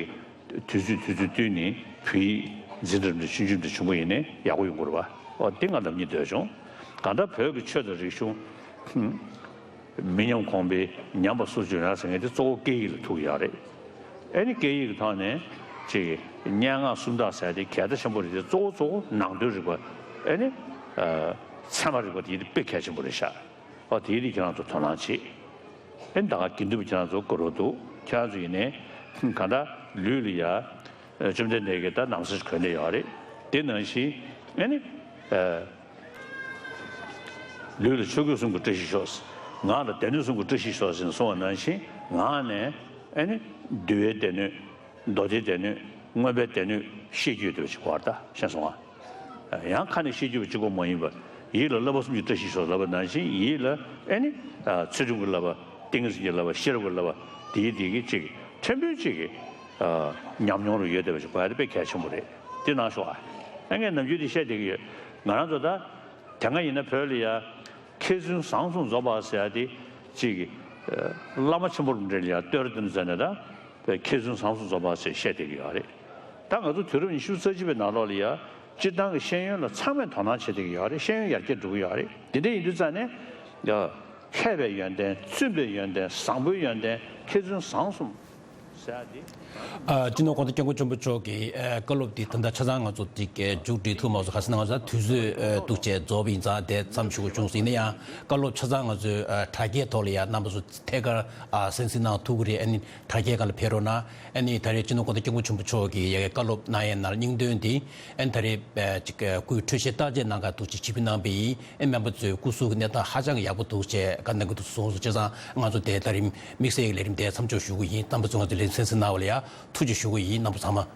དུས་ཚོད་དུས་ཚོད་བསྟུན་ནས་བོད་ཡིག་འཛིན་གྲྭ་འདྲ་ཆུང་ཆུང་འདྲ་བྱུང་བ་ཡིན་ནའི་ཡག་པོ་ཡོང་གི་རེད་པ། ཨོ། དེ་ང་ནམ་རྒྱུན་འདོད་བྱུང་། གང་ལྟར་བོད་ཀྱི་ཆོས་དང་རིག་གཞུང་། མི་ཉམས་གོང་འཕེལ། ཉམས་པ་སོར་ཆུད་ཡོང་ཡག་ཟེར་མཁན་དེ་གཙོ་བོ་སྐད་ཡིག་ལ་ཐུག་ཡོད་རེད། ཨེ་ནི་སྐད་ཡིག་གི་ཐོག་ནས་ཅིག་སྙན་ངག་སུམ་རྟགས་ཟེར་དེ་གལ་ཚན་ཆེན་པོ་རེད་དེ། གཙོ་བོ་གཙོ་བོ་ནང་དོན་རིག་པ། ཨེ་ནི་ཨ་ཚད་མ་རིག་པ་དེ་དཔེ་གལ་ཆེན་པོ་རེད་ཤག། ཨོ། དེ་དེ་ཁྱེད་རང་ཚོ་དོ་སྣང་བྱེད། ཨེ་ནི་ད་ག་དགེ་འདུན་པ་ཁྱེད་རང་ཚོ་དགའ་རབ་འདུག། ཁྱེད་རང་ཚོ་ཡིན་ནའི་གང་ལྟར་ལུས་ལ་ཡ། ཨ། བཅོམ་ལྡན་འདས་ཀྱིས་ད་ན་བཟའ་ཞིག་གོན་བསྡད་ཡོད་རེད། དེ་ནང་བཞིན་ཨེ་ནི་ཨ། ལུས་ལ་ཆོས་གོས་གསུམ་གྱི་བཀྲ་ཤིས་ཤོག། ངག་ལ་སྡེ་སྣོད་གསུམ་གྱི་བཀྲ་ཤིས་ཤོག་ཟེར་ནས་གསུངས་པ་ནང་བཞིན་ངག་ནས་ཨེ་ནི་འདུལ་བའི་སྡེ་སྣོད། མདོ་སྡེའི་སྡེ་སྣོད། མངོན་པའི་སྡེ་སྣོད་ཤེས་རྒྱུ་དེ་བ་ཅིག་གོ་བ་ད་ཤེས་སོང་ང་། ཡང་ཁ་ནས་ཤེས་རྒྱུ་བ་གཅིག་པོ་མ་ཡིན་པར་ཡིད་ལ་བསླབ་པ་གསུམ་གྱི་བཀྲ་ཤིས་ཤོག་ལབ་པ་ནང་བཞིན་ཡིད་ལ་ཨེ་ནི་ཚུལ་ཁྲིམས་ཀྱི་བསླབ་པ། ཏིང་ངེ་འཛིན་གྱི་བསླབ་པ། ཤེས་རབ་ཀྱི་བསླབ་པ། དེའི་དེ་གི་ཅིག་ཕྲན་བུ་ཅིག་གི་ཉམས་མྱོང་རུ་ཡོད་བསྡད་པ་ཞིག་གོ་ཡ་དེ་དཔེ་གལ་ཆེན་པོ་རེད། དེ་གནང་ཤོག་ཨ། ཨེ་ངས་ནམ་རྒྱུན་དེ་བཤད་བསྡད་ཀྱི་ཡོད། ང་རང་ཚོ་ད་དེ་སྔ་ཡིན་ན་བོད་ལ་ཡ་མཁས་བཙུན་བཟང་གསུམ་འཛོམས་པ་ཟེར་ཡ་དེ་ཅིག་གི་བླ་མ་ཆེན་པོ་རུ་འདྲ་ལ་ཡ་བསྟོད་ར་བསྟོད་ནས་ཟེར་ནས་ད་བོད་མཁས་བཙུན་བཟང་གསུམ་འཛོམས་པ་ཟེར་བཤད་བསྡད་ཀྱི་ཡོད་རེད། ད་ང་ཚོ་དུས་རབས་ཉི་ཤུ་རྩ་གཅིག་པའི་ནང་ལོགས་ལ་ཡ་སྤྱིར་བཏང་གི་ཤེས་ཡོན་ལ་ཚང་མས་དོ་སྣང་བྱེད་བསྡད་ཀྱི་ཡོད་རེད། ཤེས་ཡོན་ཡར་རྒྱས་འགྲོ་གི་ཡོད་རེད། དེ་འདྲ་ཡིན་དུས་ཙང་ནས་ཡ་མཁས་པའི་ཡོན་ཏན། བཙུན་པའི་ཡོན་ཏན། བཟང་པོའི་ཡོན་ཏན། མཁས་བཙུན་བཟང་གསུམ་ཟེར་ཡ་དེ། ཨ། སྤྱི་ནོར་གོང་ས་སྐྱབས་མགོན་ཆེན་པོ་མཆོག་གི་ཨ་བཀའ་སློབ་འདི་ད་ལྟ་ཆ་ཚང་ང་ཚོ་འདི་ག་མཇུག་སྒྲིལ་ཐུབ་མ་སོང་། ག་ཟེར་ན་ང་ཚོ་དུས་ཚོད་ཨ་འདུག་བྱས་རྫོགས་པ་ཡིན་ཙང་དེ་མཚམས་ཞུ་དགོས་བྱུང་སོང་། ཡིན་ན་ཡང་བཀའ་སློབ་ཆ་ཚང་ང་ཚོས་ཨ་དྲ་རྒྱའི་ཐོག་ལ་ཡང་རྣམ་པ་ཚོ་ཐད་ཀར་ཨ་གསན་གཟིགས་གནང་ཐུབ་ཀྱི་རེད། ཨ་ནི་དྲ་རྒྱའི་སྒང་ལ་ཕེབས་རོགས་གནང་། ཨ་ནི་ད་རེས་སྤྱི་ནོར་གོང་ས་སྐྱབས་མགོན་ཆེན་པོ་མཆོག་གིས་ཡ་བཀའ་སློབ་གནང་ཡས་ནང་སྙིང་དོན་འདི་ཨ་ནི་ད་རེས་ཨ་ཅིག་སྐུའི་འཕྲོད་བཞེས་བརྟག་དཔྱད་གནང་ག་འདུག་ཅིག་ཆིབས་བསྒྱུར་གནང་བ་ཡིན། ཨ་ནི་སྨན་པ་ཚོའི་སྐུ་གཟུགས་ཀྱི་གནས་སྟངས་ཧ་ཅང་ཡག་པོ་འདུག་ཅེས་བཀའ་གནང་གི་འདུག་གསུངས་སོང་། བྱས་ཙང་ང་ཚོ་དེ་ད་རེས་དམིགས་བསལ་གྱི་ལས་རིམ་དེ་མཚམས་འཇོག་ཞུ་གི་ཡིན། རྣམ་པ་ཚོ་ང་ཚོའི་ལས་རིམ་གསན་གཟིགས་གནང་བ་ལ་ཡ་ཐུགས་རྗེ་ཞུ་གི་ཡིན། རྣམ་པ་ཚང་མ།